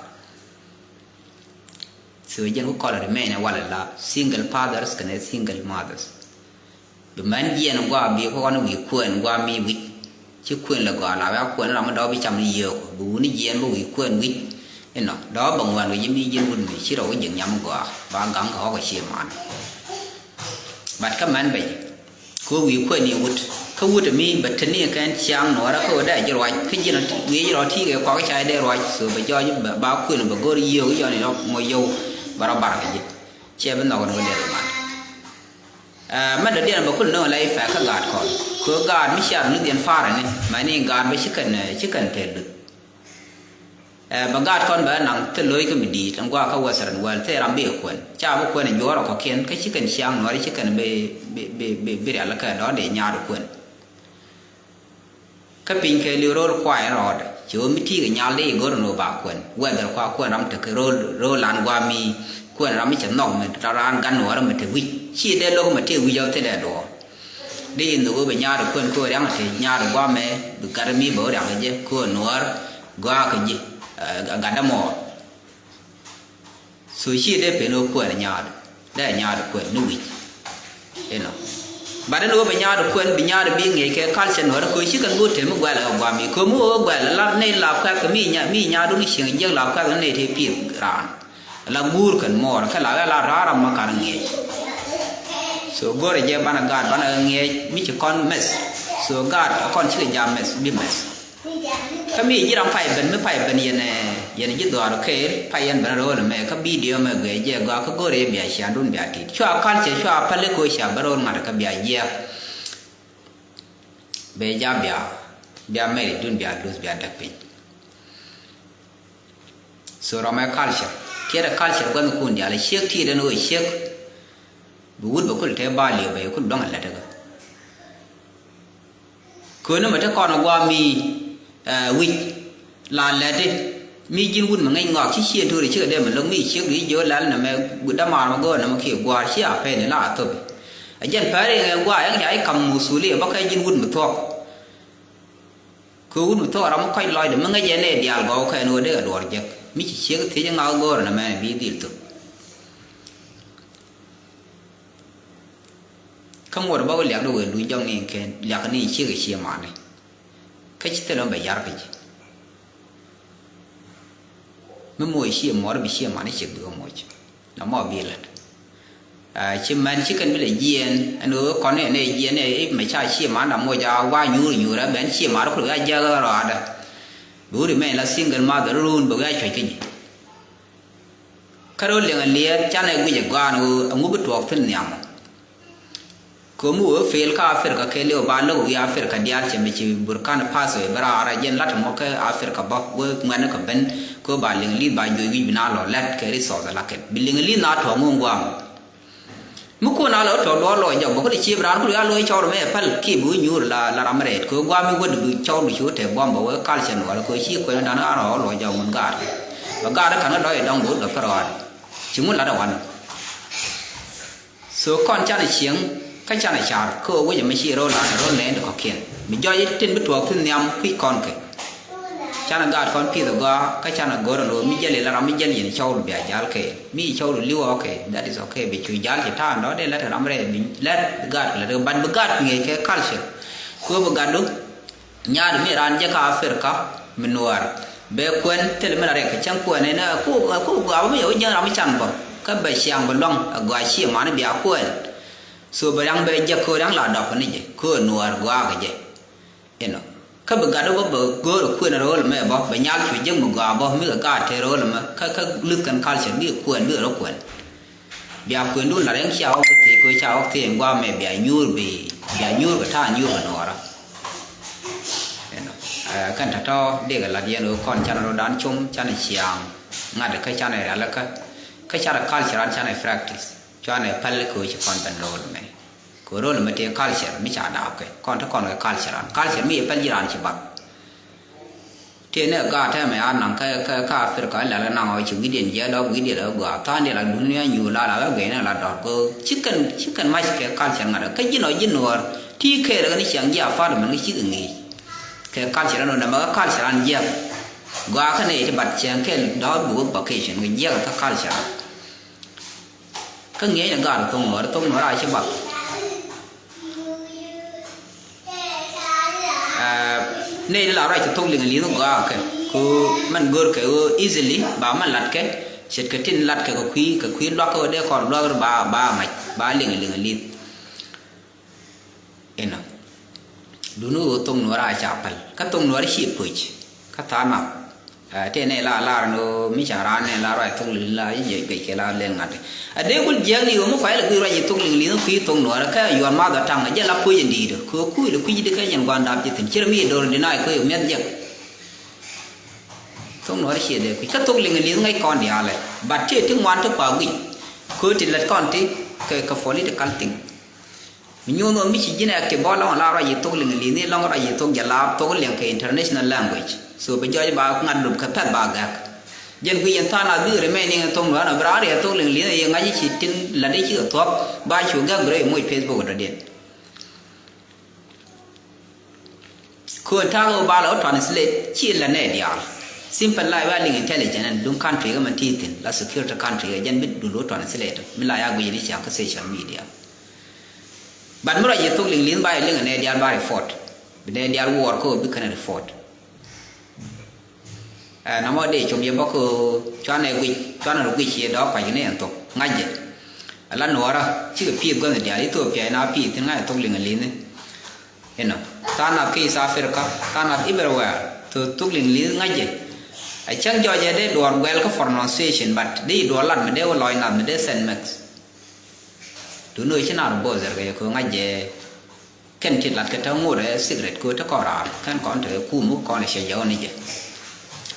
So jɛn ku kɔl remain ɛ walɛ la single fathers kɛnɛ single mothers. Bi mɛn jiɛɛn gua̱a̱ bi kɔn wi̱i̱ kuɛɛn gua̱a̱ mi wi̱c. Ci kuɛɛn lɛ gɔaa la wia kuɛɛn ram mi dɔ̱ɔ̱k bi cam ni yio̱o̱k. Bi wuni jiɛɛn bi wi̱i̱ kuɛɛn wi̱c. Inɔ dɔ̱ɔ̱k bɛ ŋuɛn wi̱c mi jiɛɛn wut mi ci rɔ wi̱c jiɛɛn nyam gɔaa. Ba gaŋ kɛ ɣɔk ɛ cie man. But kä mɛn bɛ ji̱. Kɛ wi̱i̱ kuɛɛn ni wut. Kä wut mi bɛ te ni kɛn ciaŋ nuɔrä kä wä dee ji̱ ruac. Kä jiɛɛn wi̱i̱ rɔ ti kɛ kɔk ca dee ruac. So bɛ jɔɔc ba kuɛɛn bɛ go̱r yio̱o̱k yɔn inɔ ŋɔ yio̱o̱k. Bɛ rɔ bar kɛ ji̱. Ciɛ bi nhɔk ni wä dee rɔ mat. Ɛ, mɛn dɔ̱diɛn bɛ kul ni ɣän la i̱ pɛk kä gaat kɔn. Kɛ gaat mi ciar ni dhiɛn pa̱a̱r ɛni mɛni gaat bɛ ci kɛn, ɛ, ci kɛn tɛl duth. Ɛ, bɛ gaat kɔn bɛ naŋ thil lo̱c kä mi di̱i̱t ɛn gua̱a̱ kä Western world thil ram bi kɛ kuɛn. Ca bi kuɛn ɛ juɔ̱ɔ̱r ɛ kɔ̱kiɛn kä ci kɛn ciaŋ nuɔ̱ɔ̱ri ci kɛn bi, bi, bi, bi, bi rial kä dɔ̱ɔ̱n dee nyaat ɛ kuɛn. Kä piny kɛɛliw ro̱l kuay rɔɔdɛ ci ɣöö mi ti̱i̱ kɛ nyal dee i̱ go̱r ɛn ɣöö ba kuɛn whether kua kuɛn ram tekɛ ro̱l, ro̱l an gua̱a̱ mi kuɛn ram mi cɛ nhɔk mi raan gan nuɔɔrä mi te wi̱c ci dee lo̱k mi te wi̱c ɔ thilɛ duɔɔr. Dee in nhök ɣöö bɛ nyaar kuɛn kɛ ɣöö riaŋ te nyaar gua̱a̱ mɛ bi gat mi bɛ ɣöö riaŋ kɛ jɛ kɛ ɣöö nuɔɔr gɔaa kɛ ji̱, ɛ, gat dämɔɔr. So ci dee pen wä kuɛn nyaadu dee nyaadu kuɛn ni wi̱c. Inɔ bat in wä bɛ nyaadu kuɛn bi nyaadu bi ŋiɛc kɛ culture nuɔrɛ kɛ ci kɛn go̱o̱r temi guɛl ɛ guam mi kɛ mi wä guɛl la nɛy la kuɛth kɛ mi nya mi nyaadu ni cieŋ jiɛk la kuɛth ni nɛy te pieth raan. La guur kɛn muɔɔr kɛ la wɛ la raar ram ma kan ŋiɛc. So go̱o̱rɛ jɛ banɛ gaat banɛ ŋiɛc mi ci kɔn mɛth. So gaat kɔn cikɛ jam mɛth bi mɛth. Kä mi ji̱ ram pay ben mi pay ben yɛn, eh, yɛn ji̱ dhuaar kɛɛl pay yɛn ben ro̱o̱l mɛ kä bidio mɛ guiɛ jiɛ gɔaa kä go̱r i̱ bia ciaŋdun bia tit cua culture cua päli ko cia bä ro̱o̱l ŋa̱t kä bia jiɛ. Bɛ ja bia bia mɛri dun bia luth bia däk piny. So rɔmɛ culture tiɛt ɛ culture gua̱n kun diaal ɛ ciek tiɛt ɛn ɣöö ciek. Bi wut bɛ kul tɛ ba liep bɛ kul dɔŋ ɛ lät ɛ kä. Köni mɛ te kɔn ɛ gua̱a̱ mi, eh, wi̱c la lɛti mi ji̱n wut mi ŋäc ŋɔak ci ciëën to̱ri cikɛ dee mɛ lo̱k mi ciek di jiö lɛl nɛ mɛ dämaar mɛ go̱o̱r nɛ mɛ kiɛ gua̱a̱r ci a pɛn ila a thopi. Ɛ jɛn pɛri ŋɛ gua̱a̱ ɛŋ ca i̱ ka̱m muthuli ɛ bä kɛ ji̱n wut mi thuɔ̱k. Kɛ wut mi thuɔ̱k ram mi kɔc lɔcdɛ mi ŋäc ɛn ɛ diaal gɔw kɛn ɣöö dee kɛ duɔ̱ɔ̱r jek mi ci ciek thiec ŋak go̱o̱r nɛ mɛn bi dhil thop. Kä ŋuɔ̱t bä wä liak di wëë luny jɔŋ ni kɛn liak ni ciek ɛ cie mani. Kä ci thilɛ mɛ bɛ yar kä ji̱. Mi moc cie muɔr bi cie mani ciek bi wä moc. Na mɔ bi lät. Ah, ci mɛn ci kɛn bi lɛ jiɛɛn ɛn ɣöö kɔn ɛn ɛ jiɛɛn ɛ mɛ ca cie man da moc a wa nyuur nyuur ɛ bɛn cie mar kul a jiɛk rɔadɛ. Bi wuri mɛ la single mother run bi wia cuec kä ji̱. Kä ro̱l liɛŋ a liɛɛt canɛ guic ɛ gɔaan ɣöö ɛŋu bi tuɔɔk thi̱n nhiam ɔ. Kömi wee fail kä Africa kɛ liw ba lo̱k wi̱i̱ Africa diaal cɛ mi ci Burkina Faso i̱ bi raar a jɛn lat mɔ kä Africa bä wee ŋuɛ̈tni kɛ ben. Kö ba liŋ li̱th ba juɔc wi̱c bi na lɔ lɛt kɛ resource la kɛn bi liŋ li̱th na tɔ̱ ŋuŋ guam. Mi kun a lɔ tɔ̱ duɔl lɔc jɔk bä kä ti ciëp raan ku luya lo̱c cɔr mɛ päl kiɛ bi wi̱c nyuur la la ram rɛɛt kö guam mi wet bi cɔr bi cu te buam bä wee culture nuɔl kö ci kuɛn dan a rɔ lɔc jɔk ŋun gaat. Bä gaat ka̱n kä dɔc dɔŋ bi wut bä pär ɣɔaat. Ci ŋun lat a wan. So kɔn canɛ cieŋ kä canɛ car kä ɣöö wec ɛmɛ ci ro̱l an ro̱l nɛɛn ti kɔ̱kiɛn mi jɔc i̱ tin bi tuɔɔk thi̱n nhiam kui̱c kɔn kɛ. Canɛ gaat kɔn pi̱th ɛ gɔaa kä canɛ go̱r ɛn ɣöö mi jäl ilɛ ram mi jäl yɛn cɔwdu bia jal kɛ mi cɔwdu li̱w ɔ kɛ, that is okay. Bi cu jal ci ta̱a̱n dɔ̱ dee lät ram rɛy bi lät bi gaat kɛ lät but bi gaat kɛ ŋi̱eec kɛ culture. Kɛ ɣöö bi gatdu nyaadu mi raan jɛ kä Africa mi nuäär bɛ kuɛn thil mi la rɛk kɛ cäŋ kuɛn ɛn ɛ ku ku gɔaa bä mi yɛ wä jiäŋ ram mi can bä kä bɛ ciaŋ bä luaŋ ɛ gɔaa cie mani bia kuɛn. So bɛ riaŋ bɛ jɛ köör riaŋ la dɔk ni jɛ köör nuäär gɔaa kɛ jɛ. Inɔ kä bi gat wä bä go̱o̱r kuën ro̱o̱l mɛ bä bɛ nyal cu jek mi gɔaa bä mi kɛ gaat te ro̱o̱l mɛ kä kä luth kɛn culture bi kuën bi rɔ kuën. Bia kuën dun la rɛŋ cia wä bi thii kɛ cia wä thii in guam mɛ bia nyuur bi bia nyuur kɛ ta̱a̱ nyuur kɛ nuɔɔrä. Inɔ kɛn tɔ̱tɔ̱ dikɛ lat yɛn ɣöö kɔn canɛ rɔ dan com canɛ ciaŋ ŋa̱t kä canɛ rial kä kä canɛ culture an canɛ practice cuanɛ päl kɛ ɣöö ci kɔn ben ro̱o̱l mɛ. Kɛ rol mi tëë culture mi ca daap kɛ kɔn te kɔn kɛ culture an culture mi yɛ pɛl ji̱ raan ci bak. Tëë ni gaat tɛmɛ a naŋ kä kä kä Africa in la la naŋ ɔ ci wi̱diɛn jiɛ dɔp wi̱diɛn la gɔaa tha̱a̱n diɛ la dunia nyuur la la la gɛy ni la dɔr kɛ ci kɛn ci kɛn mac kɛ culture ŋa̱t kä ji̱n ɔ ji̱n nuɔɔr ti kɛɛl kɛ ni ciaŋ jiɛ a fat mɛn kɛ ci kɛ ŋi̱i̱c. Kɛ culture an ɔ nɛmɛ kä culture an jiɛk gɔaa kä nɛy ti bat ciaŋ kɛɛl dɔr buk vacation kɛ jiɛk kɛ culture an. Kä ŋiɛcnɛ gaat thok nuɔɔr thok nuɔɔr a ci bak. Nɛy ti la ruac kɛ thok liŋ li̱th gɔaa kɛ ku mɛn gör kɛ ɣöö easily ba mɛn lat kɛ ce̱tkɛ tin lat kɛ kɛ kui̱ kɛ kui̱ luak kä ɣöö dee kɔr luak ba ba ŋa̱c ba liŋ liŋ li̱th. Inɔ duni ɣöö thok nuɔɔr a ca päl kä thok nuɔɔr ci puc kä tha̱a̱ŋ nath. Tëë nɛ la lar ni ɣöö mi ca raan nɛ la ruac thok liŋ la ji̱ jiɛc guic kɛ la lɛl ŋa̱t. A dee gul jiäk ni ɣöö mi kuay la guic ruac ji̱ thok liŋ liŋ kui̱ thok nuɔɔr kä yuɔr math ɔ taŋ jɛ la puc in di̱i̱t ɣöö kui̱ la kui̱ ji̱ di kä nyɛn gua̱n dap ji̱ thi̱n ci rɛ mi dor dina ɣöö miɛth jiäk. Thok nuɔɔr ciɛ dee kui̱ kä thok liŋ liŋ ŋäc kɔn diaalɛ. But tëë ti ŋuan ti kua guic köö ti lät kɔn ti kɛ kɛ political thing. Mi nyuun ɣöö mi ci ji̱n active bä lɔŋ la ruac yi thok liŋ li̱ni lɔŋ ruac yi thok jɛ la thok liŋ kɛ international language. So bi jɔc ba ŋa̱t lup kɛ pɛth ba gak. Jɛn guic in tha̱a̱n a bi remaining in thok nuɔ̱ɔ̱n a bi raan riɛk thok liŋ li̱ni yi ŋa̱c ci tin la di ci kɛ thuɔ̱k ba cu gak bi rɛy moc Facebook dɔ̱diɛn. Köön ta̱a̱ ɣöö ba lɛ wä translate ci la nɛ diaal. Simple life a liŋ intelligent ɛn duŋ country kä man ti thi̱n la security country kä jɛn bi dul wä translate mi la ya guic ni ciaŋ kä social media. But mi ruac yɛ thok liŋ li̱n ba yɛ liŋ nɛ diaal ba report. Bi nɛ diaal wuɔɔr kä bi kɛn report. Ɛ namɔ dee com yɛ bä kä cuanɛ guic cuanɛ rɔ guic yɛ dɔɔk kuac ni ɛn thok ŋa̱c jɛ. Ala nuɔɔrä cikɛ pi̱i̱th gua̱th diaal Ethiopia ina pi̱i̱th thi̱n ŋa̱c thok liŋ li̱n. Inɔ tha̱a̱ŋ nath kä East Africa tha̱a̱ŋ nath everywhere. Thok thok liŋ li̱n ŋa̱c jɛ. A cäŋ jɔɔc ɛ dee duɔɔr guɛl kä pronunciation but dee duɔɔr lat mi dee wä lɔc nath mi dee send max. Duno ci nar both er kɛ kɛ ŋa̱c jɛ. Kɛn ti lat kɛ te ŋot ɛ secret kɛ te kɔn raar kɛn kɔn te kum kɔn cɛ jɛ wä ni jɛ.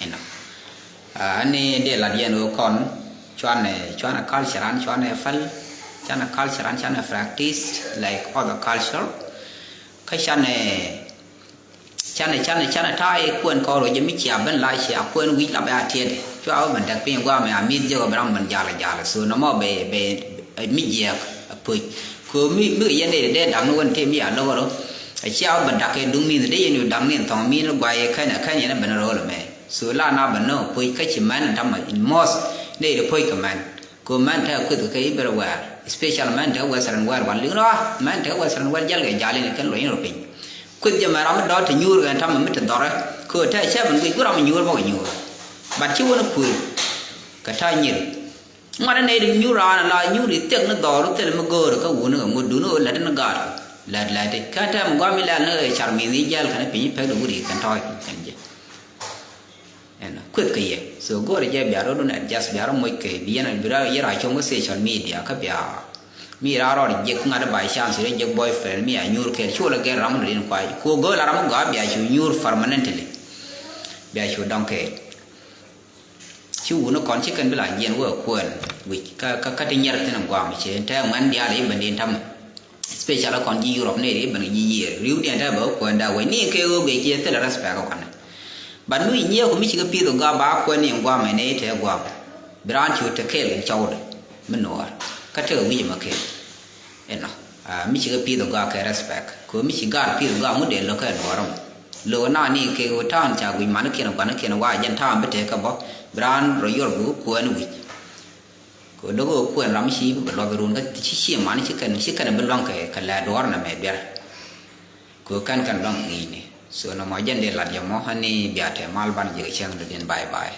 Inɔ ani dee lat yɛn wä kɔn cuanɛ cuanɛ culture an cuanɛ fal. Cuanɛ culture an cuanɛ practice like other culture. Kä cuanɛ Canɛ canɛ canɛ ta̱a̱ i̱ kuɛn kɔn rɔ jɛ mi cia ben la cia kuɛn wi̱c la bɛ a tiɛt. Cua wä ben däk piny guamɛ a mi̱th jɛ wä ben ram ben jalɛ jalɛ so nɔmɔ bɛ bɛ mi jiɛk a puc. Kɛ mi mi kɛ yɛn dee dee da̱k ni wän tëë mi a lo̱k rɔ. A cia wä ben da̱k kɛ duŋ mi̱th dee yɛn yu da̱k ni thɔŋ mi̱th ni guay kɛn a kɛn yɛn a ben rɔ lɛ mɛ. So la na ben ni puc kä ci mɛn tamɛ in mɔth dee dee puc kɛ mɛn. Kɛ mɛn te kueth kɛ i̱ bɛr wɛɛr special mɛn te western wɛɛr wal liŋ rɔ mɛn te western wɛɛr jal kɛ jal in kɛn luɔny rɔ piny. Kueth jɛ mɛ ram mi dɔ̱r te nyuur kɛ tam mi te dhɔrɛ kɛ te cɛ ben guic ku ram mi nyuur bɔk nyuur. Bat ci wun kueth kɛ ta̱ nyir. Ŋuan in nɛy di nyuur raan la nyuur i thiek ni dhɔr thil mi go̱o̱r kä wun kɛ ŋut dun ɣöö lät ni gaat lät lät ti kɛn te mi guam mi lɛl ni car mi ni jal kɛn piny pek di wut i kɛn tɔ̱ kɛn jɛ. Ɛn kueth kɛ yɛ so go̱o̱rɛ jɛ bia rɔ dun adjust bia rɔ moc kɛ bi yɛn bi rɔ yɛ rɔ a com kä social media kä bia mi ra rɔ jek ŋa̱t by chance rɛ jek boyfriend mi a nyuur kɛɛl cu lɛ gɛr ram dun in kuay ku go̱o̱r la ram gɔaa bia cu nyuur permanently. Bia cu dɔŋ kɛɛl ci wun kɔn ci kɛn bi la jiɛn wä kuɛl wi̱c kä kä ti nyɛr thin guam ci te ŋuɛn diaal i̱ bɛn din tamɛ. Special kɔn ji̱ Europe ni ri ben ji̱ yiëër ri̱w diɛn te bɛ wä kuɛn da wec ni kɛ ɣöö gɛ jiɛ thilɛ respect kɔn. But mi nyiee ku mi cikɛ pi̱th ɔ gap ba kuɛn ni guam ɛn ëë te guam. Bi raan cu te kɛɛl kɛ cɔwdɛ mi nuɔɔr kä tekɛ wi̱c ɛmɛ kɛɛl. Inɔ mi cikɛ pi̱th ɔ gap kɛ respect kɛ mi ci gaat pi̱th ɔ gap ŋut dee lo̱k kɛ nuɔɔr ɛmɔ. Lo̱o̱ na ni kɛ ɣöö ta̱a̱n ca guic manikiɛn guanikiɛn wa jɛn ta̱a̱n bi tëë kɛ bä bi raan rɔ yuɔr bi kuɛɛn wi̱c. Kɛ ɣöö dɔ̱k ɣöö kuɛɛn ram ci bi luɔth run kä ci cie mani ci kɛn ci kɛn bi luaŋ kɛ kɛ lɛ duɔ̱ɔ̱r nɛ mɛ duer. Kɛ ɣöö kɛn kɛn luaŋ ŋi̱i̱cni. So nɔmɔ jɛn dee lat yɛ mɔ ani bia tɛ mal ban ji̱ kɛ cäŋ dɔ̱diɛn bye bye.